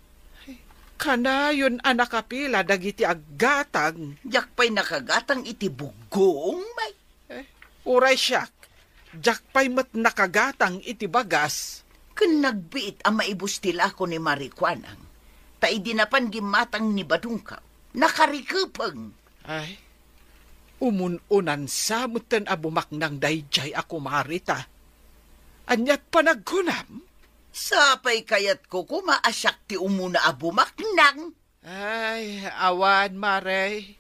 Kanayon a nakapila dagiti aggatang. Diak pay nakagatang iti buggoong, may. Eh, uray siak, diak pay met nakagatang iti bagas. Ken nagbiit a maibus ti lako ni Mari Kuanang. Ta idi napan gimmatang ni Badungkaw, nakarikepeng. Ay, umun-unansa metten a bumaknang daydiay a kumarita. Aniat panagkunam? Sapay kayatko koma a siak ti umuna a bumaknang. Ay, awan, Mare.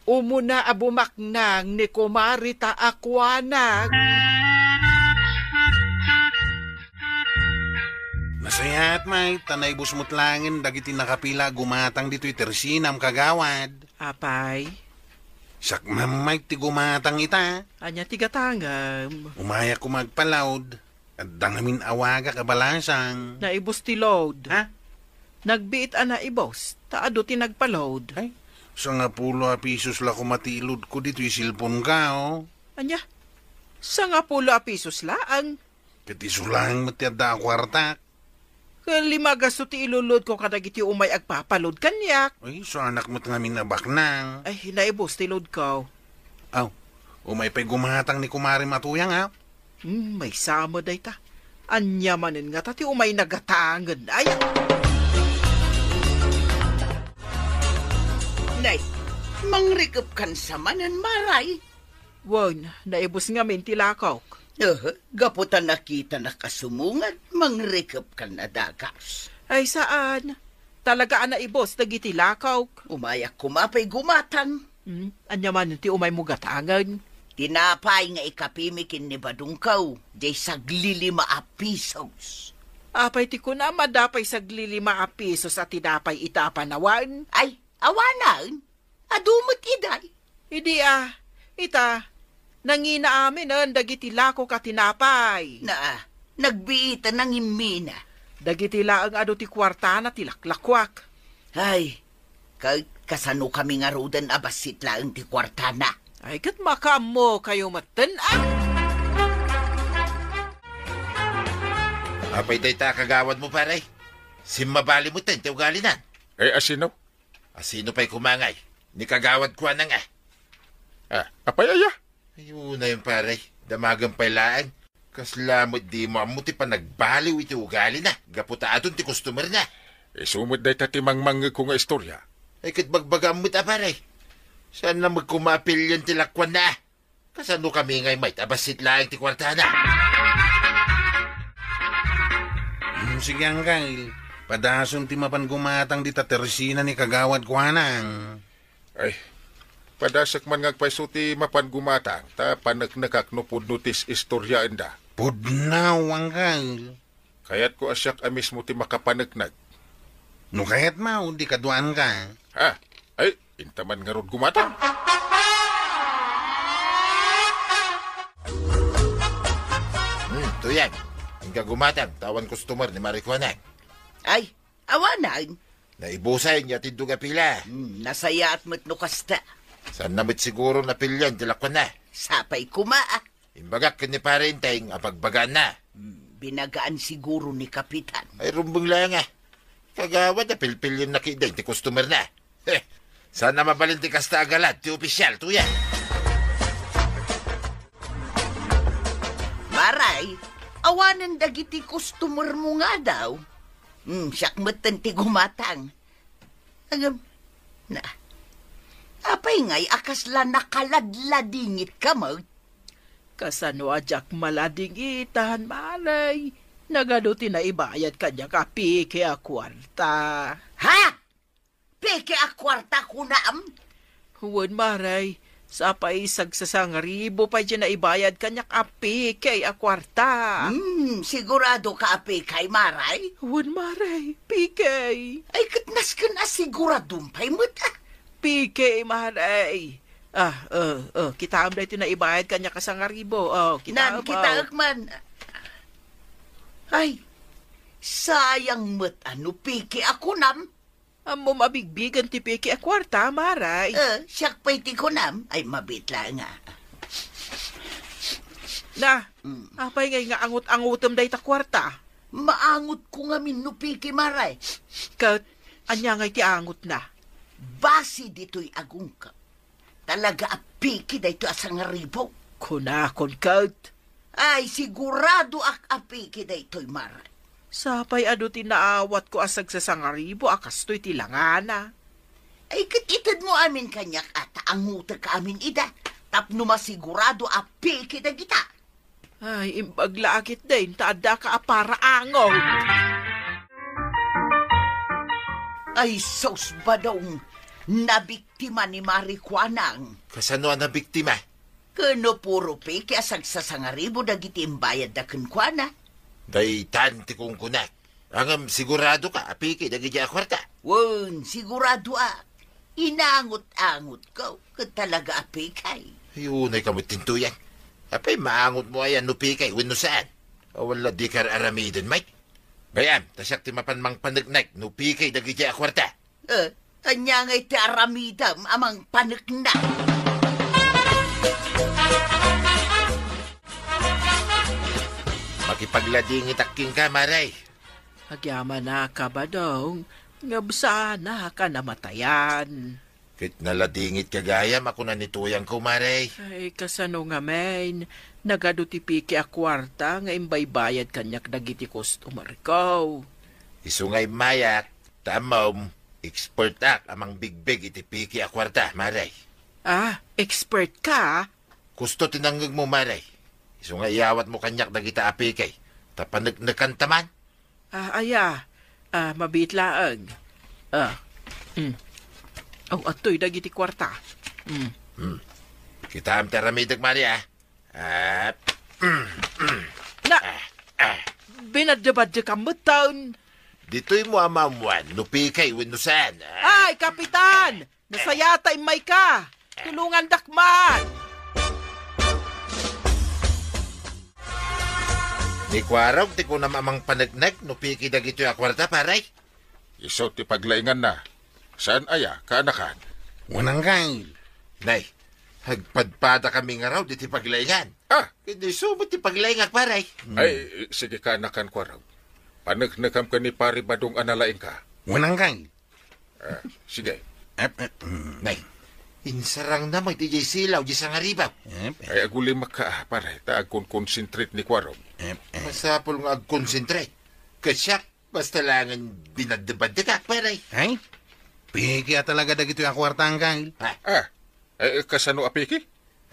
Umuna a bumaknang ni Kumarita a Kuanang. Nasayaat, may, ta naibus met laengen dagiti nakapila a gumatang ditoy tersinam, kagawad. Apay? Siak met, may, ti gumatang ita. Ania ti gatangem? Umayak koma agpa-load. Adda ngamin awagak a balasang. Naibus ti load. Ha? Nagbiit a naibus, ta adu ti nagpa-load. Ay, sangapulo a pisos la koma ti i-load ko ditoy cellphone ko, oh. Ania? Sangapulo a pisos laeng? Ket isu laeng met ti adda a kuartak. Ket lima gasto ti ilulod ko kadagiti umay agpapalod kaniak. Ay, saanak met ngamin a baknang. Ay, naibus ti load ko. Aw, umay pay gumatang ni Kumare Matuyang, a? Hmm, maysa met dayta. Ania manen ngata ti umay nagatangen, ay? Nay, mangrikepkan sa manen, Maray? Wen, naibus ngamin ti lakok. Eh, gapu ta nakitanak a sumungad, mangrikepkan a dagas. Ay, saan. Talaga a naibus dagiti lakok. Umayak koma pay gumatang. Hmm, ania manen ti umaymo gatangen? Tinapay nga ikapimi ken ni Badungkaw, diay saglilima a pisos. Apay ti kunam a adda pay saglilima a pisos a tinapay ita a panawen? Ay, awanen. Adu met idiay. Idi a, ita, nangina aminen dagiti lakok a tinapay. Na, nagbiit a nangimmina. Dagiti laeng adu ti kuartana ti laklakuak. Ay, Ket kasano kami ngaruden a bassit laeng ti kuartana? Ay, ket makaammokayo metten, a? Apay dayta a kagawadmo, pare? Simmabali metten ti ugalinan. Ay, asino? Asino pay koma ngay? Ni kagawad Kuanang, a. Ah, apay aya? Ay, unayen, pare. Damagen pay laeng. Kasla met dimo ammo ti panagbaliw iti ugalina, gapu ta adun ti customer-na. Isu met dayta ti mangmangngegko nga istorya. Ay, ket bagbagam met a, pare. Saanna met koma a pilien ti lakuanna. Kasano kami ngay met a bassit laeng ti kuartana? Hmm, sige, Angkel. Padasem ti mapan gumatang dita tersina ni kagawad Kuanang. Ay, padasek man nga agpayso ti mapan gumatang, ta paneknekak no pudno ti is-istoryaenda. Pudno, Angkel. Kayatko a siak a mismo ti makapaneknek. No kayatmo, di kaduaanka. Ha? Ay, inta man ngarud gumatang. Hmm, Tuyang. Inka gumatang, ta awan customer ni Mari Kuanang. Ay, awanen. Naibusen nga tindog a pila. Hmm, nasayaat met no kasta. Saanna met siguro a pilien ti lakuanna. Sapay koma, a. Imbagak ken ni Pare Enteng a bagbagaanna. Hmm, binagaan siguro ni Kapitan. Ay, rumbeng laeng, a. Kagawad a pilpilienna ketdin ti customer-na. Heh, saanna mabalin ti kasta a galad ti opisial, Tuyang. Maray, awanen dagiti customer-mo nga adu. Hmm, siak metten ti gumatang. Agam, na, apay ngay a kasla nakaladladingitka met? Kasano a diak maladingitan, Maray? Nagadu ti naibayad kaniak a peke a kuarta. Ha? Peke a kuarta, kunam? Wen, Maray. Sapay sagsasangribu pay ti naibayad kaniak a peke a kuarta. Hmm, siguradoka a peke, Maray? Wen, Maray. Peke. Ay, ket nasken a siguradom pay met, a. piki, Mare. Ah, eh, eh, kitaem daytoy naibayad kaniak a sangaribu. Oh, kitaem, Nan, oh. Kitaek man. Ay, sayang met a no piki a kunam. Ammom a bigbigen ti piki a kuarta, Mare. Eh, siak pay ti kunam. Ay, mabiit laeng a. Na, Mm. apay ngay nga angot-angotem dayta kuarta? Maangotko ngamin no piki, Mare. Ket, ania ngay ti angotna? Basi ditoy agungka. Talaga a piki daytoy a sangaribu. Kunakon ket. Ay, siguradoak a piki daytoy, Mare. Sapay adu ti naawatko a sagsasangaribu a kastoy ti langana. Ay, ket itedmo amin kaniak a ta angotek amin ida. Tapno masigurado a piki dagita. Ay, imbag la a ketdin, ta addaka a paraangot. Ay, sus, Badong, nabiktima ni Mare Kuanang. Kasano a nabiktima? Ken no puro piki a sagsasangaribu dagiti imbayadda kenkuana. Daytan ti kunkunak. Ngem siguradoka a piki dagiti a kuarta? Wen, siguradoak. Inangot-angotko, ket talaga a piki. Ay, unay ka met, Tuyang. Apay, maangotmo aya no piki wenno saan? Awan la dika ar-aramiden, Mike. Gayam, ta siak ti mapan mangpaneknek no piki dagiti a kuarta. Eh, ania ngay ti aramidem a mangpaneknek? Makipagladingitak kenka, Mare. Agyamanak, Badong, ngem saannak a namatayan. Ket naladingitka gayam a kuna ni Tuyangko, Mare. Ay, kasano ngamin? Nagadu ti piki a kuarta nga imbaybayad kaniak dagiti customerko. Isu nga immayak, ta ammom, expertak a mangbigbig iti piki a kuarta, Mare. Ah, expert ka? Kusto ti nangngegmo, Mare. Isu nga iyawatmo kaniak dagita a piki, ta paneknekanta man. Ah, aya. Ah, mabiit laeng. Ah. Mm. Oh, adtoy dagiti kuarta. Mm. Hmm. Kitaem ti aramidek, Mare, ah. Ah, mm, mm. Na, Ah, ah. Binadde-badde ka metten. Ditoy mo a maammuan no piki wenno saan, ah. Ay, Kapitan! Nasayata, immayka. Tulongandak man. Ni Kuarog ti kunam a mangpaneknek no piki dagitoy a kuarta, pare. Isu ti paglainganna. Saan aya, kaanakan? Wen, Anggail. Nay, agpadpadakami ngarud iti paglaingan. Ah! Ket isu met ti paglaingak, pare. Hmm. Ay, sige, kaanakan, Kuarog. Paneknekam ken ni Pare Badong a nalaingka. Wen, Anggail. Ah, sige. Ep, ep, mm. Nay, insarangna met idiay silaw, diay sangaribu. Ep, ep. Ay, agulimakka, ah, pare, ta agkon-concentrate ni Kuarog. Ep, ep. Masapul nga agconcentrate. Ket siak, basta laengen binadde-baddekak, pare. Ay, piki a talaga dagitoy a kuarta, Anggail. Ha? Ah, eh, kasano a piki?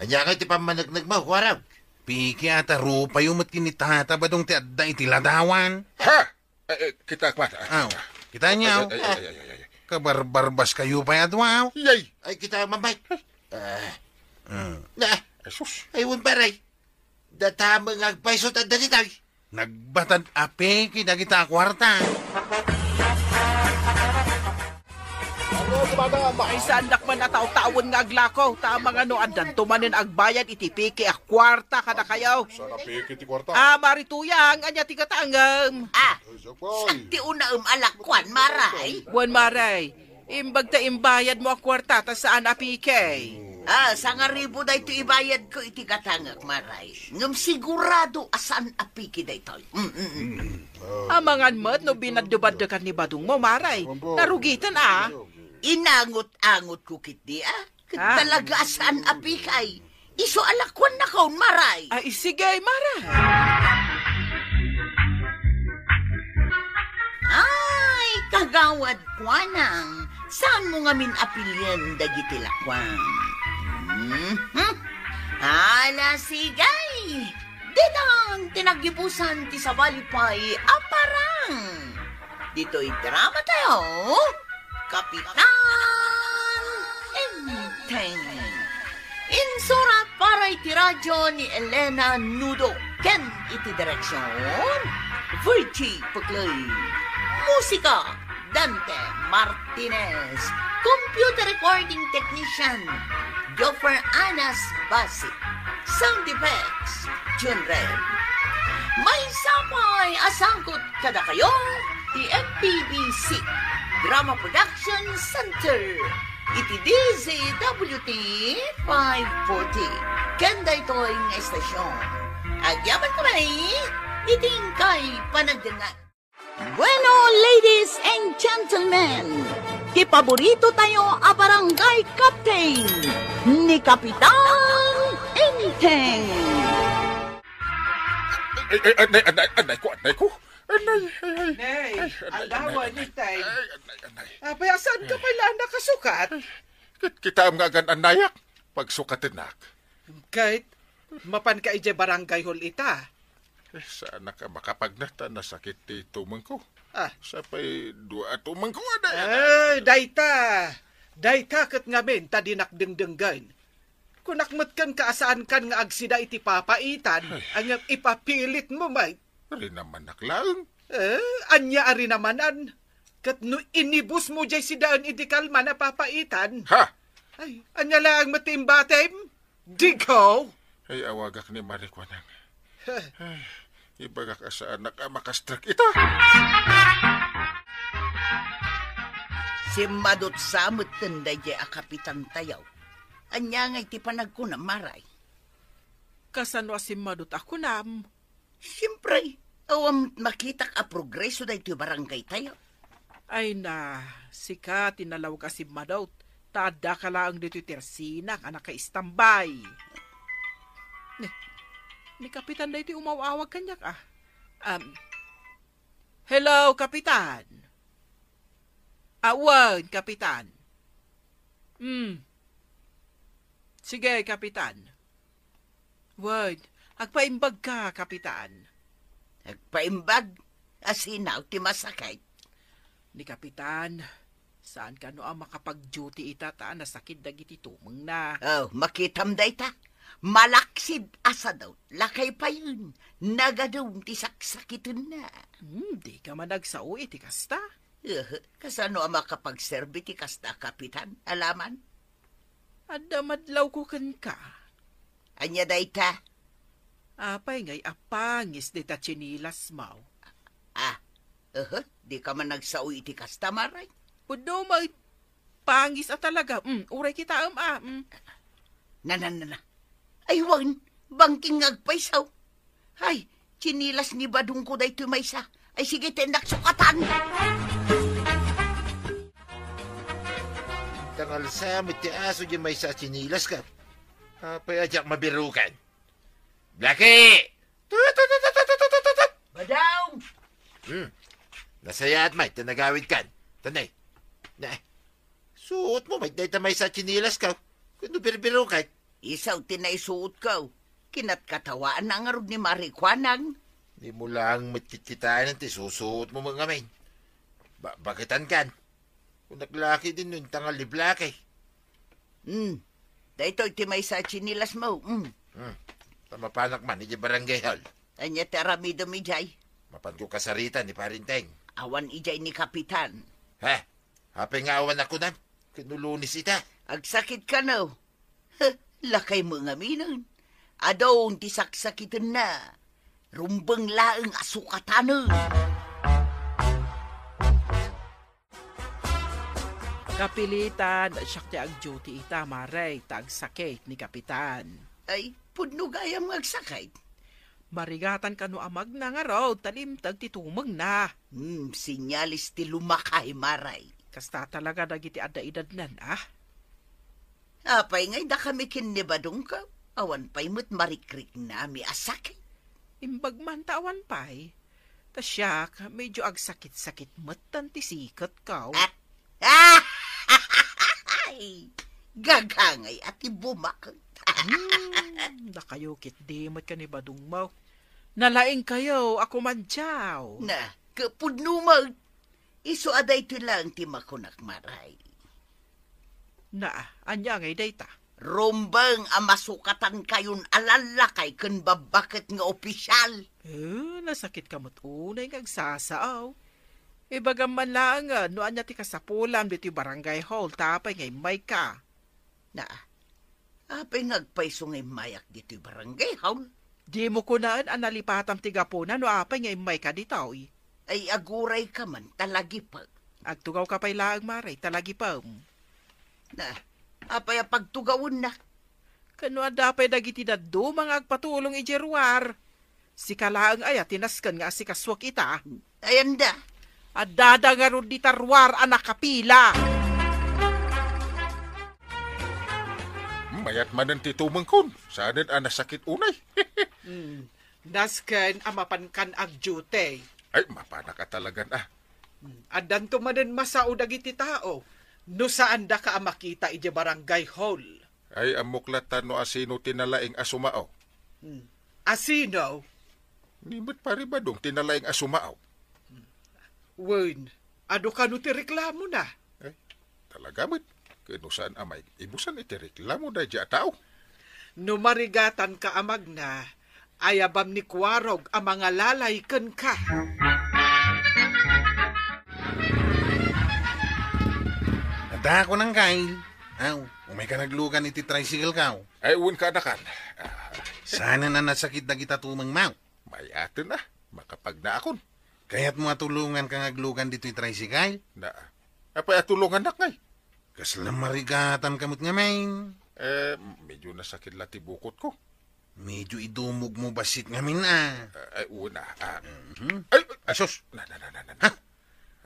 Ania ngay ti pammaneknekmo, Kuarog? Piki a ta rupayo met ken ni Tata Badong ti adda iti ladawan. Ha? Eh, eh, kitaek man. Aw, kita niyo? Ay, ay, ay, ay, ay, ay. Kabarbarbas kayo pay, adwa. Yay! Ay, kita, Mamay. Ah. Mm. Na. Jesus. Ay, wen, pare. Dataem nga agpayso ti adda ditoy. Nagbatad a piki dagita a kuarta. Ay, saandak man a taw-tawen nga aglako. Ta amangan no addanto manen agbayad iti piki a kuarta kadakayo. Saan a piki ti kuarta? Ah, Mare Tuyang, ania ti gatangem? Ah, Ay, siak pay. Siak ti unaem a lakuan, Mare. Wen, Mare. Imbag ta imbayadmo a kuarta ta saan a piki. Ah, sangaribu daytoy ibayadko iti gatangek, Mare. Ngem sigurado a saan a piki daytoy. Mm, mm, mm. Mm. Amangan met no binadde-baddekan ni Badongmo, Mare. Narugiten, a. Inangot-angotko ketdi, a. Ket Ah. talaga a saan a piki. Isu a lakuannakon, Mare. Ay, sige, Mare. Ay, kagawad Kuanang, saanmo ngamin a pilien dagiti lakuan? Mhm. Ala, sige. Ditan ti naggibusan ti sabali pay a parang. Ditoy drama tayo, Kapitan Enteng. Insurat para iti radyo ni Elena Nudo ken iti direksyon, Virgie Puclay. Musika, Dante Martinez, computer recording technician, Joffer Anas Basi, sound effects, Jun Red. Maysa pay a sangkot kadakayo ti F P B C Drama Production Center iti D Z W T five forty. Ken daytoy nga estasion, agyaman kami iti inkay panagdengngeg. Bueno, ladies and gentlemen, ti paborito tayo a barangay captain, ni Kapitan Enteng. Ay, ay, anay, anay, anay ko, anay ko. Anay, ay, ay. Nay, ay, anay, aldawan, anay, anay. Itay. Ay, anay, anay. Apay, saan ka pala nakasukat? Kit-, kitaem nga agan-anayak, pagsukatennak. Ket, mapanka idiay barangay hall ita? Eh, saanak a makapagnat ta nasakit ti tumengko. Ah. Sapay dua a tumengko, anay, anay. Ay, dayta. Dayta ket ngamin ta dinak dengdenggen. Kunak met kenka a saankan nga agsida iti papaitan, ay, ngem ipapilitmo met. Rinamanak laeng. Eh, ania a rinamanan? Ket no inibusmo diay sidaen idi kalman a papaitan? Ha? Ay, ania laeng met ti imbatim? Digaw! Ay, awagak ni Marikuanang. Heh. Ay, ibagak a saanak a makastrek ita. Simmadot sa metten daydiay a kapitan tayo. Ania ngay ti panagkunam, Maray? Kasano a simmadot a kunam? Siempre, awan met makitak a progreso daytoy barangay tayo. Ay na, sika ti nalawag a simmadot, ta addaka laeng ditoy tersinak a nakaistambay. Ni, ni Kapitan daytoy umaw-awag kaniak, ah. Um, hello, Kapitan. Awan, Kapitan. Hmm. Sige, Kapitan. Wen, agpaimbagka, Kapitan. Agpaimbag? Asino ti masakit? Ni Kapitan, saan kano a makapag-duty ita ta nasakit dagiti tumengna. Oh, makitam dayta. Malaksid a sadot, lakay payen, nagadum ti saksakitenna. Hmm, dika man agsao iti kasta. Eh, kasano a makapagserbi ti kasta, Kapitan? Alaman? Adda madlawko kenka. Ania dayta? Apay ngay a pangis dayta tsinilasmo? Ah, ehe, dika man agsao iti kasta, Maray? Pudno met, pangis a talaga. Mm, uray kitaem a. Mm. Na, na, na, na. Ay, wen, bangking nga agpayso. Ay, tsinilas ni badongko daytoy maysa. Ay, sige, tennak sukatan. Tangalsa met ti aso diay maysa a tsinilasko. Apay a diak mabirukan? Blackie! Tut, tut, tut, tut, tut, tut, tut. Badong! Hmm. Nasayaat met ti nagawidkan. Tanay. Na. Suotmo met dayta maysa a tsinilasko. Kuno birbirukan. Isu ti naisuotko. Kinatkatawan na ngarud ni Marikuanang. Dimo laeng met kitkitaen ti susuotmo met ngamin. Ba-, baketankan. Kunak la ketdin no intangal ni Blackie. Hmm. Daytoy ti maysa a tsinilasmo. Hmm. Hmm. Ta mapanak man idiay barangay hall. Ania ti aramidem idiay? Mapanko kasaritan ni Pare Enteng. Awan idiay ni Kapitan. Ha? Apay nga awan a kunam? Ket no Lunes ita? Agsakit kano? Heh, lakaymo ngaminen. Adun ti saksakitenna. Rumbeng laeng a sukatanen. Kapilitan, siak ti ag-duty ita, Maray, ta agsakit ni Kapitan. Ay, pudno gayam nga agsakit. Marigatan kano a magna ngarud ta limteg ti tumengna. Hmm, senyales ti lumakay, Maray. Kasta talaga dagiti adda edadnan, ah. Apay ngay dakami ken ni badongko? Awan pay met marikriknami a sakit. Imbag man ta awan pay. Ta siak, medyo agsakit-sakit metten ti siketko. Ah? Ay, gagangay a ti bumaket. Hmm, dakayo ketdi met ken ni badongmo. Nalaingkayo a kumandiaw. Na, kapudno met. Isu a daytoy laeng ti makunak, Maray. Na, ania ngay dayta? Rumbeng a masukatankayon a lallakay ken babbaket nga opisial. Eh, nasakitka met unay nga agsasao. Ibagam man laengen no ania ti kasapulam ditoy barangay hall ta apay nga immayka. Na, apay nga agpayso nga immayak ditoy barangay hall? Dimo kunaen a nalipatam ti gapuna no apay nga immayka ditoy. Ay, agurayka man, talagipem. Agtugawka pay laeng, Mare, talagipem. Na, apay a pagtugawennak? Ken no adda pay dagiti dadduma nga agpatulong idiay ruar, sika laeng aya ti nasken nga asikasuak ita? Ay, anda? Addada ngarud dita ruar a nakapila. Mayat manen ti tumengkon, saanen a nasakit unay. Hmm. Nasken a mapankan agdiute. Ay, mapanak a talagan, ah. Hmm. Addanto manen masao dagiti tao no saandaka a makita idiay barangay hall. Ay, ammok latta no asino ti nalaing a sumao. Hmm. Asino? Ni met Pari Badong ti nalaing a sumao. Wen, adu kano ti reklamona? Eh, talaga met. Ken no saan a maibusan iti reklamo daydiay a tao? No marigatanka a magna, ayabam ni Kuarog a mangalalay kenka. Adda kunam, Kyle. Aw, umayka naglugan iti tricycle-ko. Ay, wen, kaanakan. Ah. Saanen a nasakit dagita tumengmo? Mayaten a, makapagnaakon. Kayatmo a tulonganka nga aglugan ditoy tricycle? Na, apay a tulongannak ngay? Kasla marigatanka met ngamin. Eh, medyo nasakit la ti bukotko. Medyo idumogmo bassit ngamin, ah. Eh, ay, una, ah. Mhm. Ay, ay, Ay, sus! Na, na, na, na, na, na. Ha?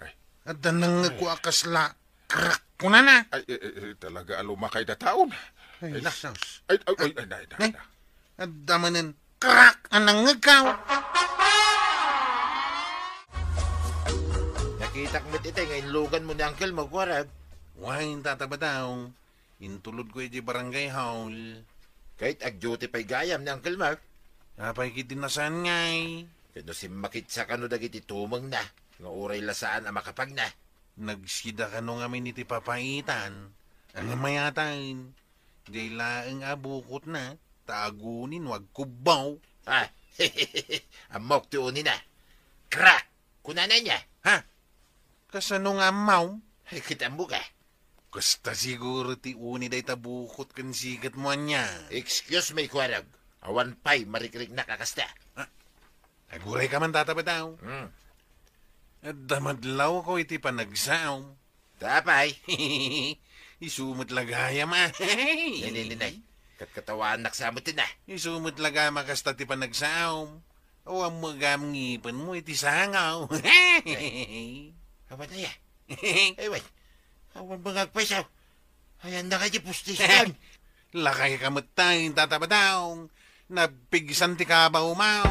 Ay. Adda nangngegko a kasla crack kunana. Ay, eh, eh, eh, talaga a lumakay da taon. Ay, Ay, na. sus. Ay, ay, ay, ay, na, na, Nay, na. Adda manen crack a nangngegko. Nakitak met itay nga inluganmo ni Uncle Mark, Warab. Wen, Tata Badong. Intulodko idiay barangay hall. Ket agdiute pay gayam ni Uncle Mark. Apay ketdi no saan ngay? Ket no simmakitsa kano dagiti tumengna nga uray la saan a makapagna? Nagsida kano ngamin iti papaitan. Ania mayaten? Diay laeng a bukotna, ta aguni no agkubbaw. Ah, ammok ti unina. Crack! Kunana nia. Ha? Kasano nga ammom? Ay, ket ammok a. Kasta siguro ti uni dayta bukot ken siketmo ania. Excuse me, Kuarog. Awan pay marikriknak a kasta. Ah, agurayka man, Tata Badong. Hmm. Adda madlawko iti panagsaom. Ta apay? Isu met la gayam, ah. Nay, nay, nay, nay. Katkatawaannak sa met na. Isu met la gayam a kasta ti panagsaom. Awan met gayam ngipenmo iti sangaw. Awan aya. Ay, wen. Awan ba nga agpayso? Ayan na kay di pustis. Lakayka met tayo, Tata Badong. Napigsan ti kabaw, maw.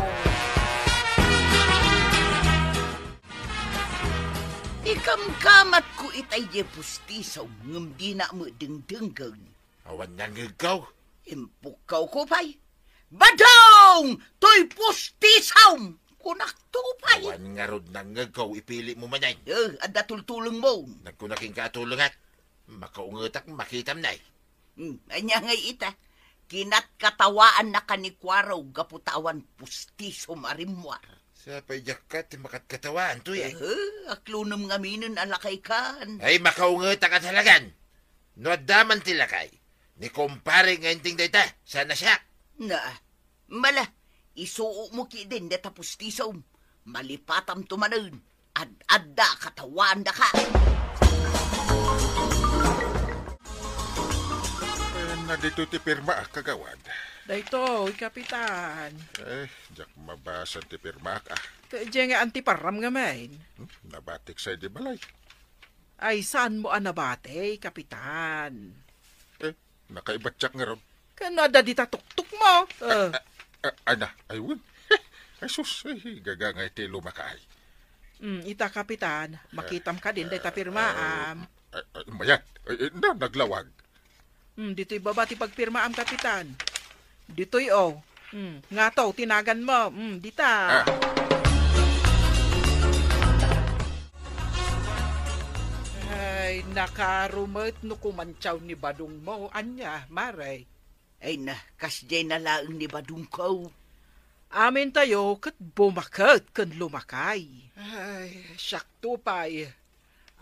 Ikamkamatko itay di pustiso, ngem dina met dengdenggen. Awan nangngegko. Impukkawko pay. Badong! Toy pustisom! Kunakto pay. Awan ngarud nangngegko, ipili mo manen. Eh, adda tultulengmo. Nagkunak inka a tulengak. Makaungetak, makitam nay. Hmm, ania ngay ita? Kinatkatawaannaka ni Kuarog gapu ta awan pustisom a rimmuar. Sapay diak kat ti makatkatawan, tuya. Eh, aklonem ngaminen a lakaykan. Ay, makaungetak a talagan. No adda man ti lakay, ni kumpare nga inting dayta, saan a siak. Na, mala, isuokmo ketdin dayta pustisom. Malipatamto manen. Ad-adda a katawaandaka. Ayanna ditoy ti pirmaak, kagawad. Daytoy, Kapitan. Eh, diak mabasa ti pirmaak, ah. Diay nga antiparam ngamin. Hmm, nabatik sa idi balay. Ay, saanmo a nabati, Kapitan? Eh, nakaibatiak ngarud. Ken no adda dita tuktok mo? Eh. Ah, ah, ah, ay na, ay wen. Ay sus, ay, gaga nga iti lumakaay. Mm, ita, Kapitan, makitam kadin dayta pirmaam. Ah, ah, ah, mayat. Ay, eh, na, naglawag. Mm, ditoy baba ti pagpirmaam, Kapitan. Ditoy, oh. Mm, ngato, tinagan mo. Mm, dita. Ah. Ay, nakarumet no kumantiaw ni Badong mo. Ania, Mare? Ay na, kasdiay na laeng ni Badongko. Amintayo ket bumaket ken lumakay. Ay, siakto pay.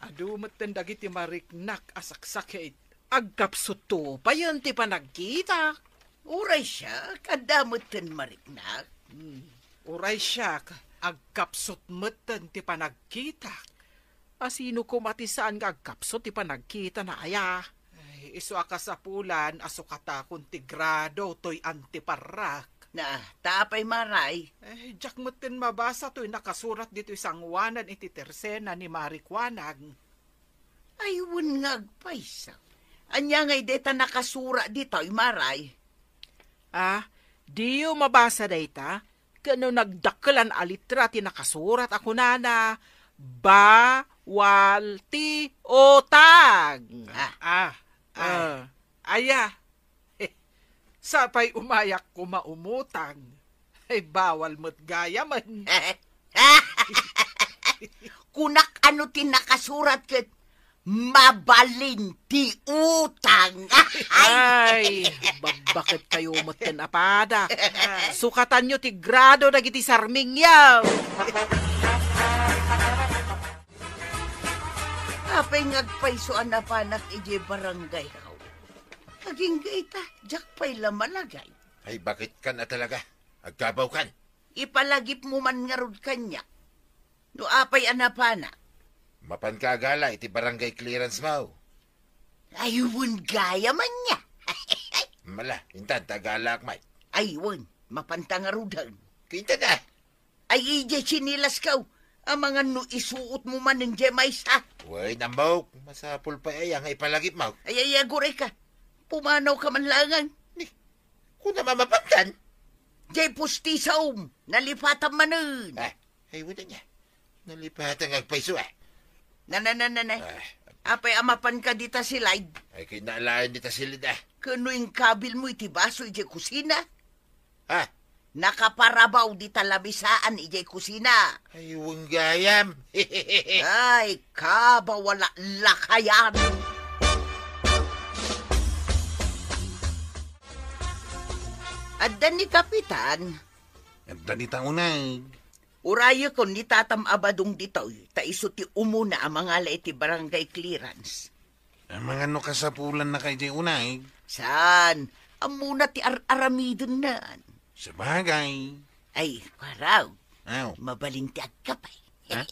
Adu metten dagiti mariknak a saksakit. Agkapsutto payen ti panagkitak. Uray siak, adda metten mariknak. Hmm. Uray siak, agkapsut metten ti panagkitak. A sino koma ti saan nga agkapsut ti panagkitana aya? Ay, isu a kasapulan a sukatakon ti grado toy antiparrak. Na, ta apay, Maray? Eh, diak metten mabasa toy nakasurat ditoy sangoanan iti tersena ni Mari Kuanag. Ay, wen nga agpayso. Ania ngay dayta nakasurat ditoy, Maray? Ah, diyo mabasa dayta? Ken no nagdakkelan a litra ti nakasurat a kunana, "Bawal ti utang." Ah. Ah, ah, aya. Sapay umayak koma umutang. Ay, bawal met gayamen. Kunak ano ti nakasurat ket mabalin ti utang. Ay, babbaket kayo metten a pada. Sukatanyo ti grado dagiti sarmingyo. Apay nga agpayso a napanak idiay barangay hall? Agingga ita, diak pay la malagay. Ay, bakit kan a talaga? Agkabaw kan. Ipalagipmo man ngarud kaniak. No apay a napana? Mapanka agala iti barangay clearance mo. Ay, wen gayamen nia. Mala, intan, ta agalaak met. Ay, wen, mapanta ngaruden. Kinta na. Ay, idiay tsinelas kaw. Amangan no isuotmo manen diay maysa. Wen, ammok, masapul pay aya nga ipalagipmo. Ay, ay, aguray ka. Pumanaw ka man laengen. Ni, kuna mamapantan? Diay pustisom, nalipatam manen. Ah, ay, wen ania. Nalipatan nga agpayso, ah. Na, na, na, na, na. Ah. Apay a mapanka dita silid? Ay, kay naalaen dita silid, ah. Ken no inkabilmo iti baso idiay kusina? Ah. Nakaparabaw dita lamisaan idiay kusina. Ay, wen gayam. Ay, kabaw a lakayan. Adda ni Kapitan. Adda ni Taunag. Urayekon ni Tatam a Badong ditoy, ta isu ti umuna a mangala iti barangay clearance. Amangan no kasapulanna kay diay uneg? Saan? Ammona ti ar-aramidennan. Sabagay. Ay, karaw. Aw. Mabalin ti agkapay. Ha?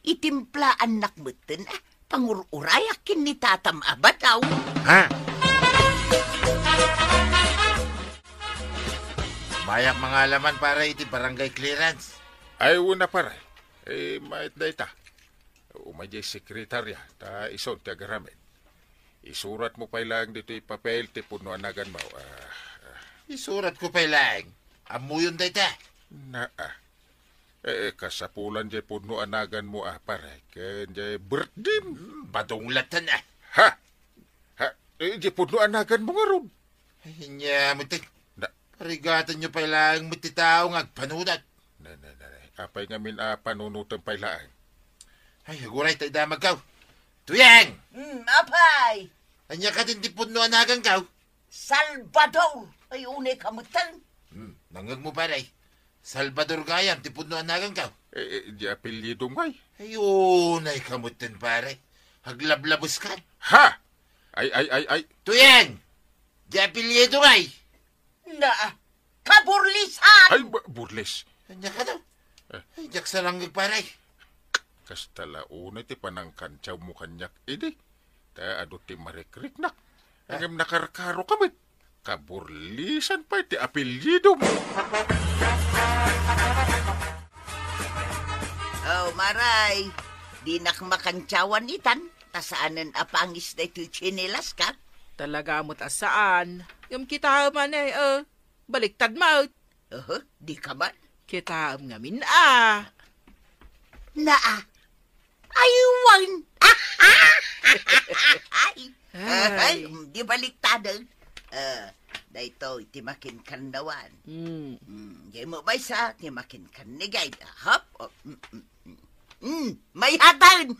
Itimplaannak metten, ah, pangur-urayak ken ni Tatam a Badong. Ha? Mayak mangalaman para iti barangay clearance. Ay, una, pare. Eh, maet dayta. Umay diay sekretarya, ta isun ti agaramid. Isuratmo pay laeng ditoy papel ti pudno a naganmo. Ah, ah. Isuratko pay laeng. Ammoyon dayta. Naa. Eh, kasapulan diay pudno a naganmo, ah, pare, ken diay birthdaymo. Hmm, badong latta, ah. Ha? Ha? Eh, diay pudno a naganmo ngarud. Ay, ania met, eh. Na- Parigatanyo pay laeng met ti tao nga agpanunot. Na, na, na, na. Apay ngamin a panunotem pay laeng? Ay, aguray ta idamagkaw. Tuyeng! Hmm, apay? Ania kadin ti pudno a nagankaw? Salvador! Ay, unay ka metten. Hmm, nangngegmo, pare. Salvador gayam ti pudno a nagankaw. Eh, eh, di apelyido ngay. Ay, unay ka metten, pare. Aglablabes ka. Ha? Ay, ay, ay, ay. Tuyeng! Di apelyido ngay. Na, kaburlisan! Ay, ba-, burlis. Ania ka daw? Eh. Ay, diak sarangeg, pare. Kasta la unay ti panangkantiawmo kaniak idi. Ta adu ti marikriknak. Ah. Ngem nakarkaro ka met. Kaburlisan pay ti apelyidom. Oh, Maray, dinak makantiawan itan, ta saanen a pangis daytoy tsinelas ka? Talaga met a saan. Ngem kitaem man, eh, eh. Baliktad met. Aha, di ka man? Kitaem ngamin, ah. Naa. Ay, wen. Ay. Ay, di baliktaden. Ah, daytoy ti makinkannawan. Hmm. Hmm, diay mo maysa ti makinkannigan. Hop, oh, mm, mm, mm. Hmm, mayaten.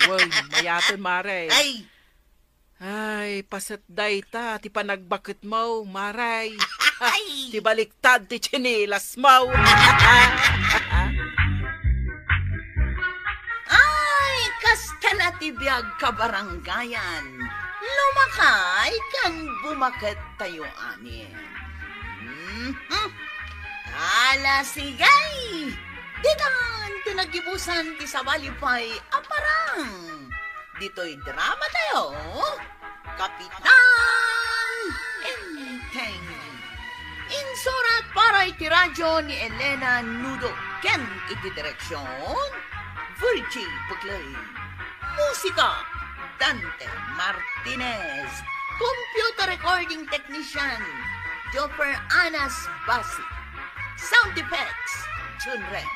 Wen, mayaten, Mare. Ay. Ay, paset dayta ti panagbaketmo, Mare. Ay! Ti baliktad ti tsinelasmo. Ay, kastana ti biag, kabarangayan. Lumakay ken bumaket tayo amin. Mhm. Ala, sige! Ditan ti naggibusan ti sabali pay a parang. Ditoy drama tayo, Kapitan Enteng. Insurat para iti radyo ni Elena Nudo ken iti direksyon, Virgie Puglay. Musika, Dante Martinez. Computer recording technician, Joffer Anas Basi. Sound effects, Jun Ren.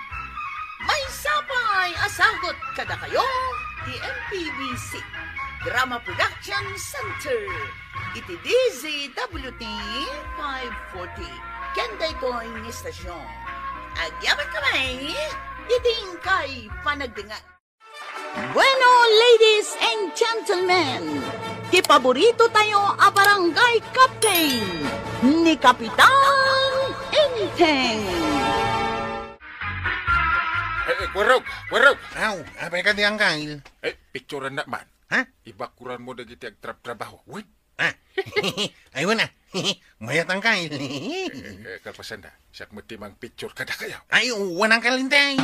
Maysa pay a sagut kadakayo ti M P B C Drama Production Center iti D Z W T five forty. Ken daytoy nga istasyon, agyamankami iti inkay panagdengngeg. Bueno, ladies and gentlemen, ti paborito tayo a barangay captain, ni Kapitan Enteng. Eh, eh, Kuwarog, Kuwarog. Aw, apay kadi, Angkal? Eh, picturan na man. Ha? Ibakuran mo dagiti agtrabtrabaho. Wait. Ah. Ay, wala. Mayat, Angkal. Eh, eh, kalpasan na. Siak met ti mangpicture kadakayo. Ay, wala, Angkal Enteng.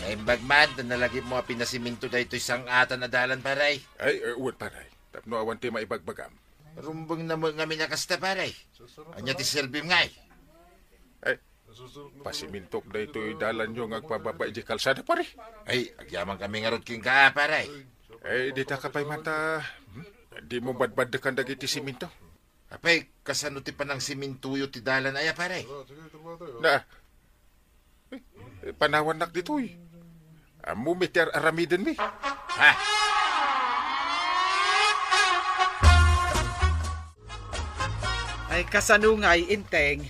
Naimbag man, ta nalagipmo a pinasiminto daytoy sang-atan a dalan, pare. Ay, eh, wen, pare. Tapno awan ti maibagbagam. Rumbeng na met ngamin a kasta, pare. Ania ti serbim ngay? Eh, pasimintok daytoy dalanyo nga agpababa idiay kalsada, pare. Ay, agyamankami ngarud kenka, pare. Eh, dita ka pay man ta, hmm? Dimo badbaddekan dagiti siminto. Apay, kasano ti panangsimintoyo ti dalan aya, pare? Na, eh, panawannak ditoy. Ammom ti ar-, aramidenmi. Ha? Ay, kasano ngay, Enteng?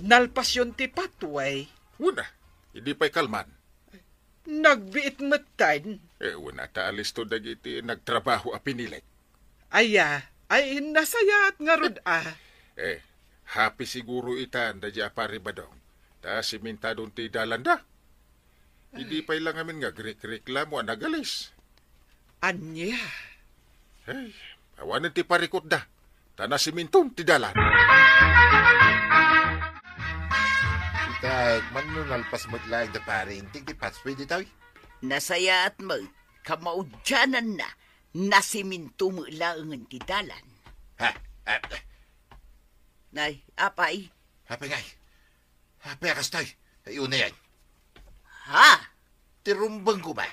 Nalpasyon ti pathway? Wen a, idi pay kalman. Nagbiit metten? Eh, wen a ta alisto dagiti nagtrabaho a pinilik. Aya, ay, nasayaat ngarud a. Eh, happy siguro itan daydiay a pari Badong. Ta simintadon ti dalanda. Idi pay la ngamin nga agrikreklamo a nagalis. Ania? Hey, awanen ti parikutda, ta nasiminton ti dalan. Ita, mano nalpas met laeng da pare Enteng ti pathway ditoy? Nasayaat met, kamaudiananna, nasiminto met laengen ti dalan. Ha? Ah, Nay, apay? Apay ngay? Apay a kastoy? Ay, unayan. Ha? Ti rumbeng koma.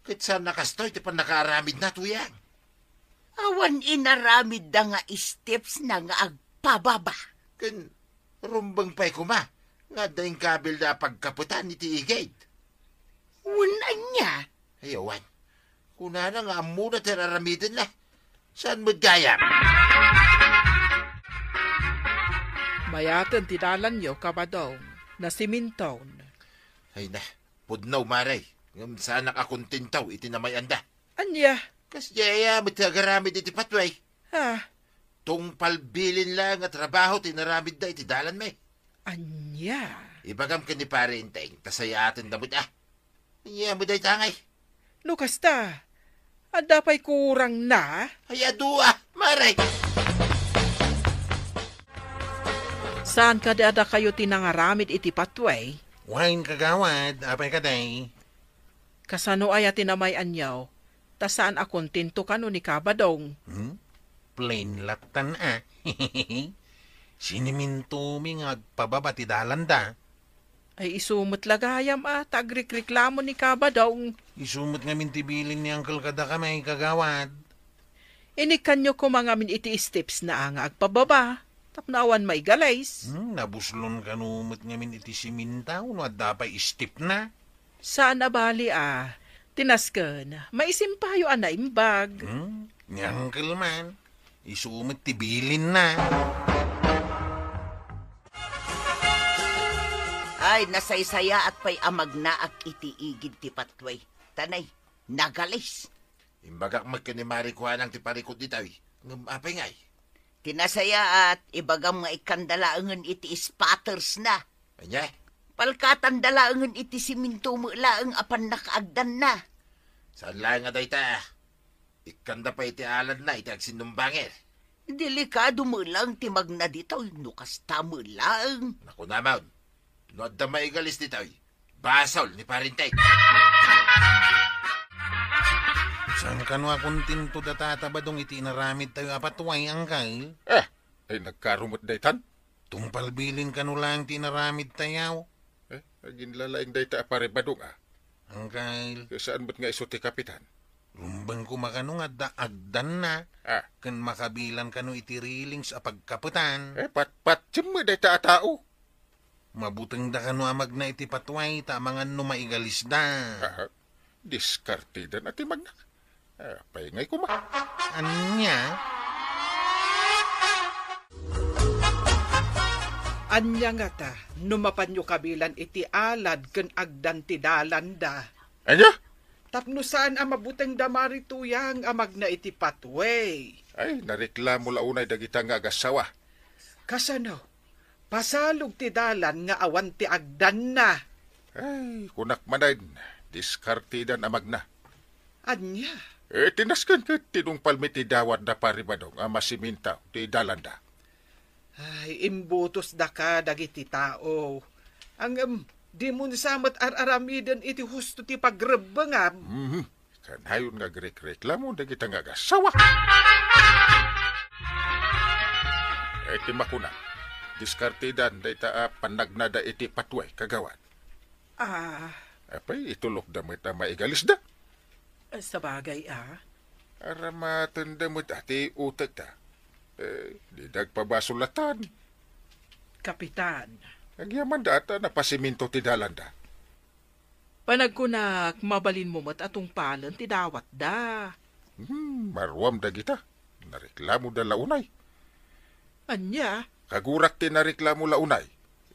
Ket saan a kastoy ti pannakaaramidna, Tuyang? Awan inaramidda nga steps na nga agpababa. Ken rumbeng pay koma nga adda inkabilda a pagkapetan iti igid. Wen ania? Ay, awan. Kunana nga ammona ti ar-aramidenna. Saan met gayam? Mayaten ti dalanyo, Kabadong. Nasiminton. Ay na, pudno, mare. Ngem saanak a kontento iti namay-anda. Ania? Kasdiay aya met ti agaramid iti pathway. Ha? Tungpal bilin laeng a trabaho ti inaramidda iti dalanmi. Ania? Ibagam ken ni Pare Enteng, ta sayaatenda met a. Ania met dayta ngay? No kasta, adda pay kurangna? Ay, adu a, mare! Saan kadi a dakayo ti nangaramid iti pathway? Wen, kagawad, apay kadi? Kasano aya ti namay-anyo? Ta saan a kontento kano ni Kabadong. Hmm? Plain lattan a. Sinimintomi nga agpababa ti dalanda. Ay, isu met la gayam a, ta agrikreklamo ni Kabadong. Isu met ngamin ti bilin ni Uncle kadakami, kagawad. Inikkanyo koma ngamin iti stepsna a nga agpababa, tapno awan maigalis. Hmm, nabuslon kano met ngamin iti siminto no adda pay stepna. Saan a bali a, ti nasken, maisimpayo a naimbag. Hmm, ni Uncle man, isu met ti bilinna. Ay, nasaysayaat pay a magnaak iti igid ti patway. Tanay, nagalis. Imbagak met ken ni Mari Kuanang ti parikut ditoy. Ngem apay ngay? Ti nasayaat, ibagam nga ikkanda laengen iti spattersna. Ania? Palkatanda laengen iti siminto met laeng a pannakaagdanna. Saan laeng a dayta? Ikkanda pay iti aladna iti agsinnumbanger. Delikado met laeng ti magna ditoy no kasta met laeng. Naku naman, no adda maigalis ditoy, basol ni Parintek. Saan kano a kontento da Tata Badong iti inaramidtayo a patuay, Angkel? Ah, ay nagkarumet daytan? Tungpal bilin kano laeng ti inaramidtayo? Eh, aginlalaing dayta a Pari Badong, ah. Angkel. Saan met nga isu ti kapitan? Rumbeng koma kano nga adda agdanna, ah, ken makabilan kano iti railings a pagkapetan. Eh, patpatiem met dayta a tao. Mabutengda kano a magna iti patuay ta amangan no maigalisda. Ah, diskartedan a ti magna. Ah, apay ngay koma? Ania? Ania ngata no mapanyo kabilan iti alad ken agdan ti dalanda? Ania? Tapno saan a mabuteng da Mari Tuyang a magna iti patuay. Ay, nareklamo la unay dagita nga agassawa. Kasano? Pasalog ti dalan nga awan ti agdanna. Ay, kunak manen, diskartedan a magna. Ania? Eh, ti nasken ket tinungpal mi ti dawat da Pari Badong a masiminto ti dalanda. Ay, imbutos daka dagiti tao. Ngem, dimon sa met ar-aramiden iti husto ti pagrebbengam. Mhm. Kanayon nga agrekreklamo dagita nga agassawa. Eh, ti makuna, diskartedan dayta a pannagnada iti patuay, kagawad. Ah. Apay, itulokda met a maigalisda? Eh, sabagay, ah. Aramatenda met a ti utekda. Eh, dida agpabasolatan. Kapitan. Agyamanda ta napasiminto ti dalanda. Panagkunak, mabalinmo met a tungpalen ti dawatda. Hmm, maruam dagita. Nareklamoda la unay. Ania? Kagurak ti nareklamo la unay.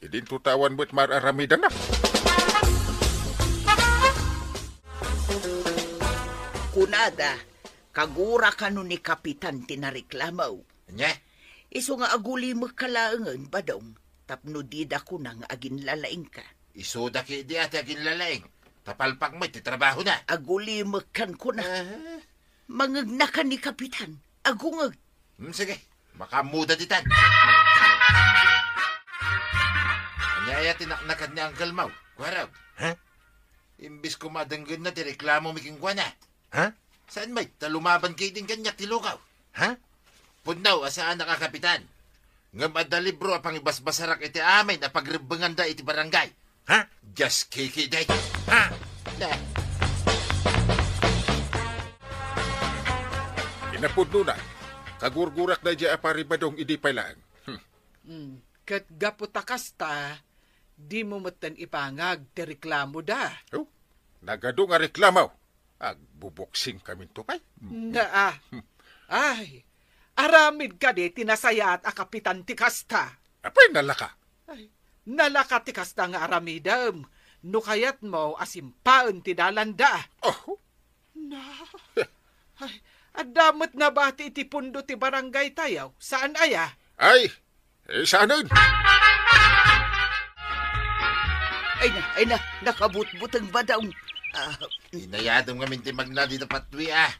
Idinto ta awan met mar-aramidanna. Kunada, kagurak kano ni Kapitan ti nareklamo. Ania? Isu nga agulimekka laengen, Badong, tapno dida kuna nga aginlalaingka. Isuda ketdi a ti aginlalaing, ta palpak met ti trabahona. Agulimekkan kuna. Aha. Mangngegnakan ni Kapitan. Agungeg. Hmm, sige. Makaammoda ditan. Ania aya ti naknakan ni Uncle Mau, Kuarog? Ha? Imbes koma a denggenna ti reklamomi kenkuana. Ha? Saan met ta lumaban ketdin kaniak ti lukaw? Ha? Pudno a saanak a kapitan. Ngem adda libro a pangibasbasarak iti amin a pagrebbenganda iti barangay. Ha? Diaskiki dayta. Ha? Na. Kinapudnona, kagurgurak daydiay a Pari Badong idi pay laeng. Hmm. Hmm. Ket gapu ta kasta, dimo metten ipangag ti reklamoda. Oh, nagadu nga reklamo. Agbubuksingkaminto pay. Na, ah. Ay, aramid kadi ti nasayaat a kapitan ti kasta? Apay, nalaka? Ay, nalaka ti kasta nga aramidem no kayatmo a simpaen ti dalanda. Oh. Na. Ay, adda met nabati iti pundo ti barangay tayo. Saan aya? Ay, Eh, saanen? Ay na, ay na, nakabutbuteng Badong. Ah, inayadem ngamin ti magna dita patwi, ah.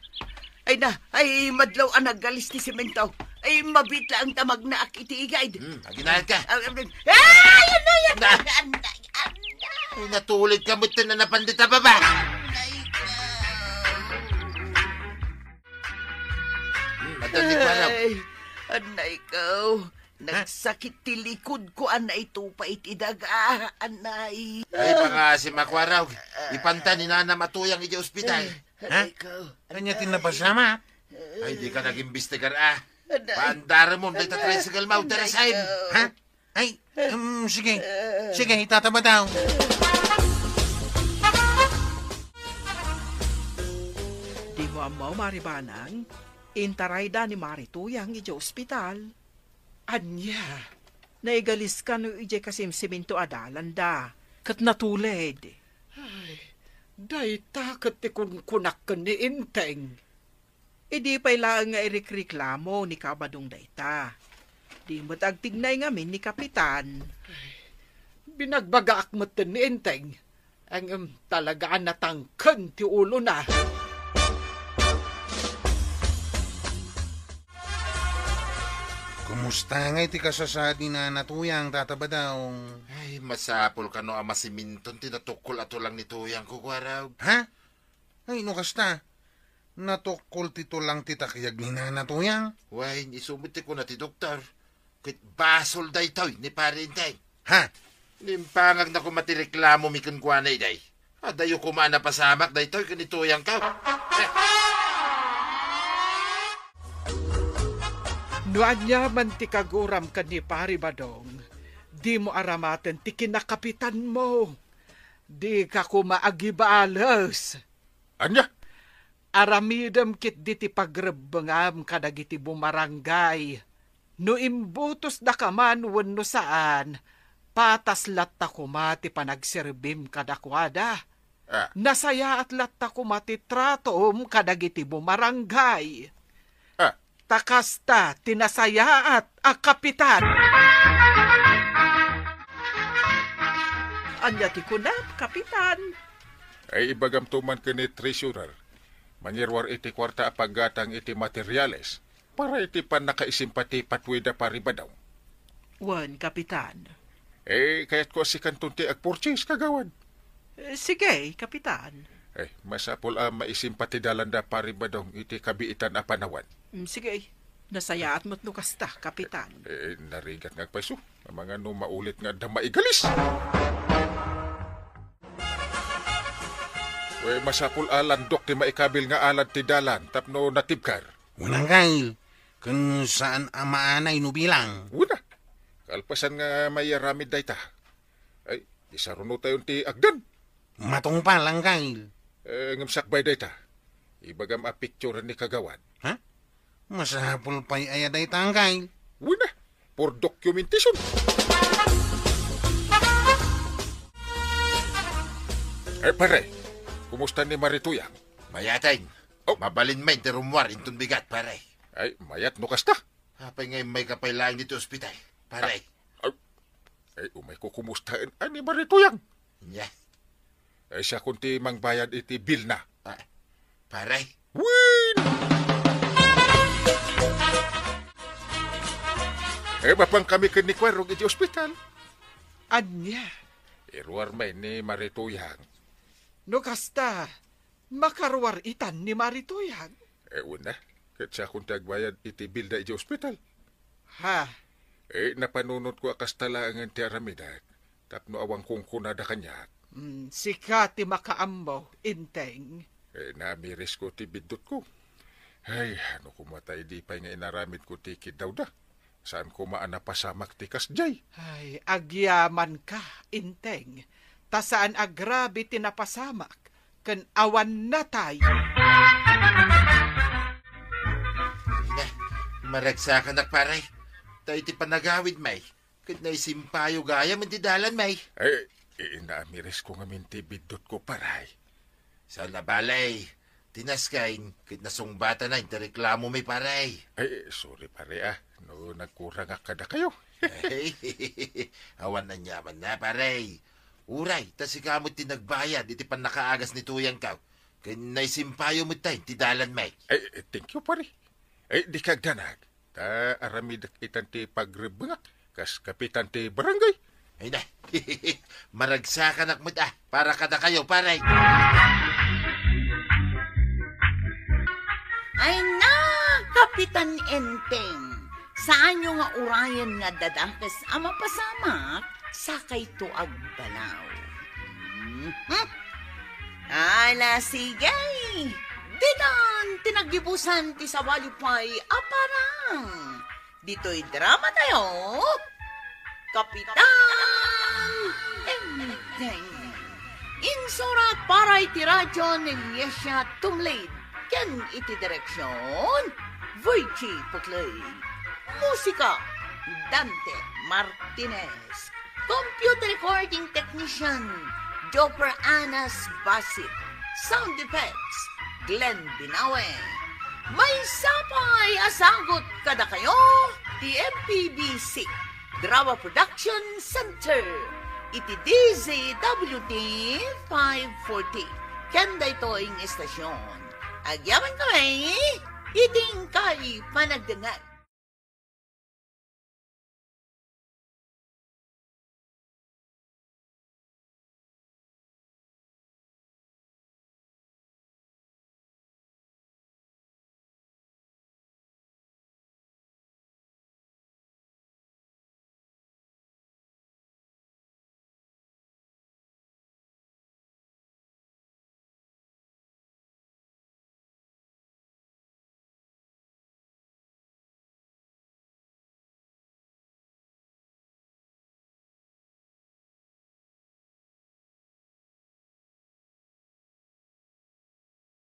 Ay na, ay madlaw a naggalis ti semento. Ay, mabit laeng ta magnaak iti igid. Hmm, aginayad ka. Ah, ah, ah, ay, ano yan? Na. Anay, anay. Ay, natulid ka met ti nanapan dita baba. Anay ka. Hmm, madali pa raw. Ay, anay ka. Ha? Nagsakit ti likod ko, anay to pa iti daga, anay. Ay, pangaasim a kuaraw. Ipanta ni nanam a tuyang iti ospital. Ha? Anay ko. Ania ti napasamak? Ay, di ka nag-imbestigar, ah. Anay. Paandaramon, dayta tricycle mo, anay tarasaem. Ko. Ha? Ay, um, sige. Sige, itatabaw. Dimo ammo, Mari Banang, intarayda ni Mari Tuyang iti ospital. Ania? Naigalis kano idiay kasimsiminto a dalanda, ket natulid. Ay, dayta ket ti kunkunak ken ni Enteng. Idi pay laeng nga irikriklamo ni Kabadong dayta, di met agtignay ngamin ni Kapitan. Binagbagaak metten ni Enteng. Ngem talaga a natangken ti ulona. Kumusta ngay ti kasasaad ni Nana Tuyang, Tata Badong? Ay, masapul kano a masiminton ti natukkol a tulang ni Tuyang, Kukuarog. Ha? Ay, no kasta, natukkol ti tulang ti takyag ni Nana Tuyang. Wen, isu met ti kuna ti doktor. Ket basol daytoy ni Pare Enteng. Ha? Nimpangagna koma ti reklamomi kenkuana idiay. Adayo koma a napasamak daytoy ken ni Tuyangko. No aniaman ti kaguram ken ni Pare Badong, dimo aramaten ti kinakapitanmo. Dika koma agibales. Ania? Aramidem ketdi ti pagrebbengam kadagiti bumaranggay. No imbutosdaka man wenno saan, patas latta koma ti panagserbim kadakuada. Ah. Nasayaat latta koma ti tratom kadagiti bumaranggay. Ah. Ta kasta ti nasayaat a kapitan. Ania ti kunam, Kapitan? Ay, ibagamto man ken ni treasurer. Mangiruar iti kuarta a paggatang iti materiales para iti pannakaisimpa ti patwida, Pari Badong. Wen, Kapitan. Eh, kayatko a sikanton ti agpurchase, Kagawad. Eh, sige, Kapitan. Eh, masapul a maisimpa ti dalanda, Pari Badong, iti kabiitan a panawan. Mm, sige. Nasayaat met no kasta, Kapitan. Eh, narigat nga agpayso. Amangan no maulit nga adda maigalis. Wen, masapul a landok ti maikabil nga alad ti dalan tapno natibker. Wen, Angkel, ken saan a maanay no bilang. Wen a. Kalpasan nga maiaramid dayta. Ay, isarunotayon ti agdan. Matungpal, Angkel. Eh, ngem sakbay dayta. Ibagam a picture ni Kagawad. Ha? Masapul pay aya dayta, Angkel? Wen a, for documentation. Eh, pare, kumusta ni Marituyang? Mayaten. Oh. Mabalin met ti rummuar inton bigat, pare. Ay, mayat no kasta. Apay nga immayka pay laeng ditoy ospital, pare? Ah, ah, ay, umayko kumustaen a ni Marituyang. Nia? Ay, siakon ti mangbayad iti bill na. Ah, pare? Wen! Eh, mapankami ken ni Kuarog iti ospital. Ania? Iruar met ni Marituyang. No kasta, makaruar itan ni Marituyang. Eh, wen a, ket siakon ti agbayad iti bill da iti ospital. Ha? Eh, napanunotko a kasta laengen ti aramidek, tapno awan kunkunada kaniak. Mm, sika ti makaammo, Enteng. Eh, naamirisko ti biddutko. Ay, no koma ta idi pay nga inaramidko ti kiddawda. Saan koma a napasamak ti kasdiay. Ay, agyamanka, Enteng. Ta saan a grabe ti napasamak ken awan natay. Ina, maragsakanak, pare. Ta iti panagawidmi, ket naisimpayo gayam iti dalanmi. Eh, eh, naamirisko ngamin ti biddutko, pare. Saan a bale, ti nasken ket nasungbatanen ti reklamomi, pare. Ay, sorry, pare, ah, no nagkurangak kadakayo. Awan aniamanna, pare. Uray, ta sika met ti nagbayad iti pannakaagas ni Tuyangko, ken naisimpayo metten ti dalanmi. Ay, thank you, pare. Ay, dika agdanag. Ta aramidek itan ti pagrebbengak kas kapitan ti barangay. Ay na, maragsakanak met a para kadakayo, pare. Ay na, Kapitan Enteng, saanyo nga urayen nga dadakes a mapasamak, sakayto agbalaw. Mhm. Ala, sige! Ditan ti naggibusan ti sabali pay a parang. Ditoy drama tayo, Kapitan Enteng. Insurat para iti radyo ni Liesia Tumlid ken iti direksyon, Virgie Putley. Musika, Dante Martinez. Computer recording technician, Joper Anas Basit. Sound effects, Glenn Binawe. Maysa pay a sagut kadakayo ti M P B C Drama Production Center iti D Z W T five forty. Ken daytoy nga istasyon, agyaman kami iti inkay panagdengngeg.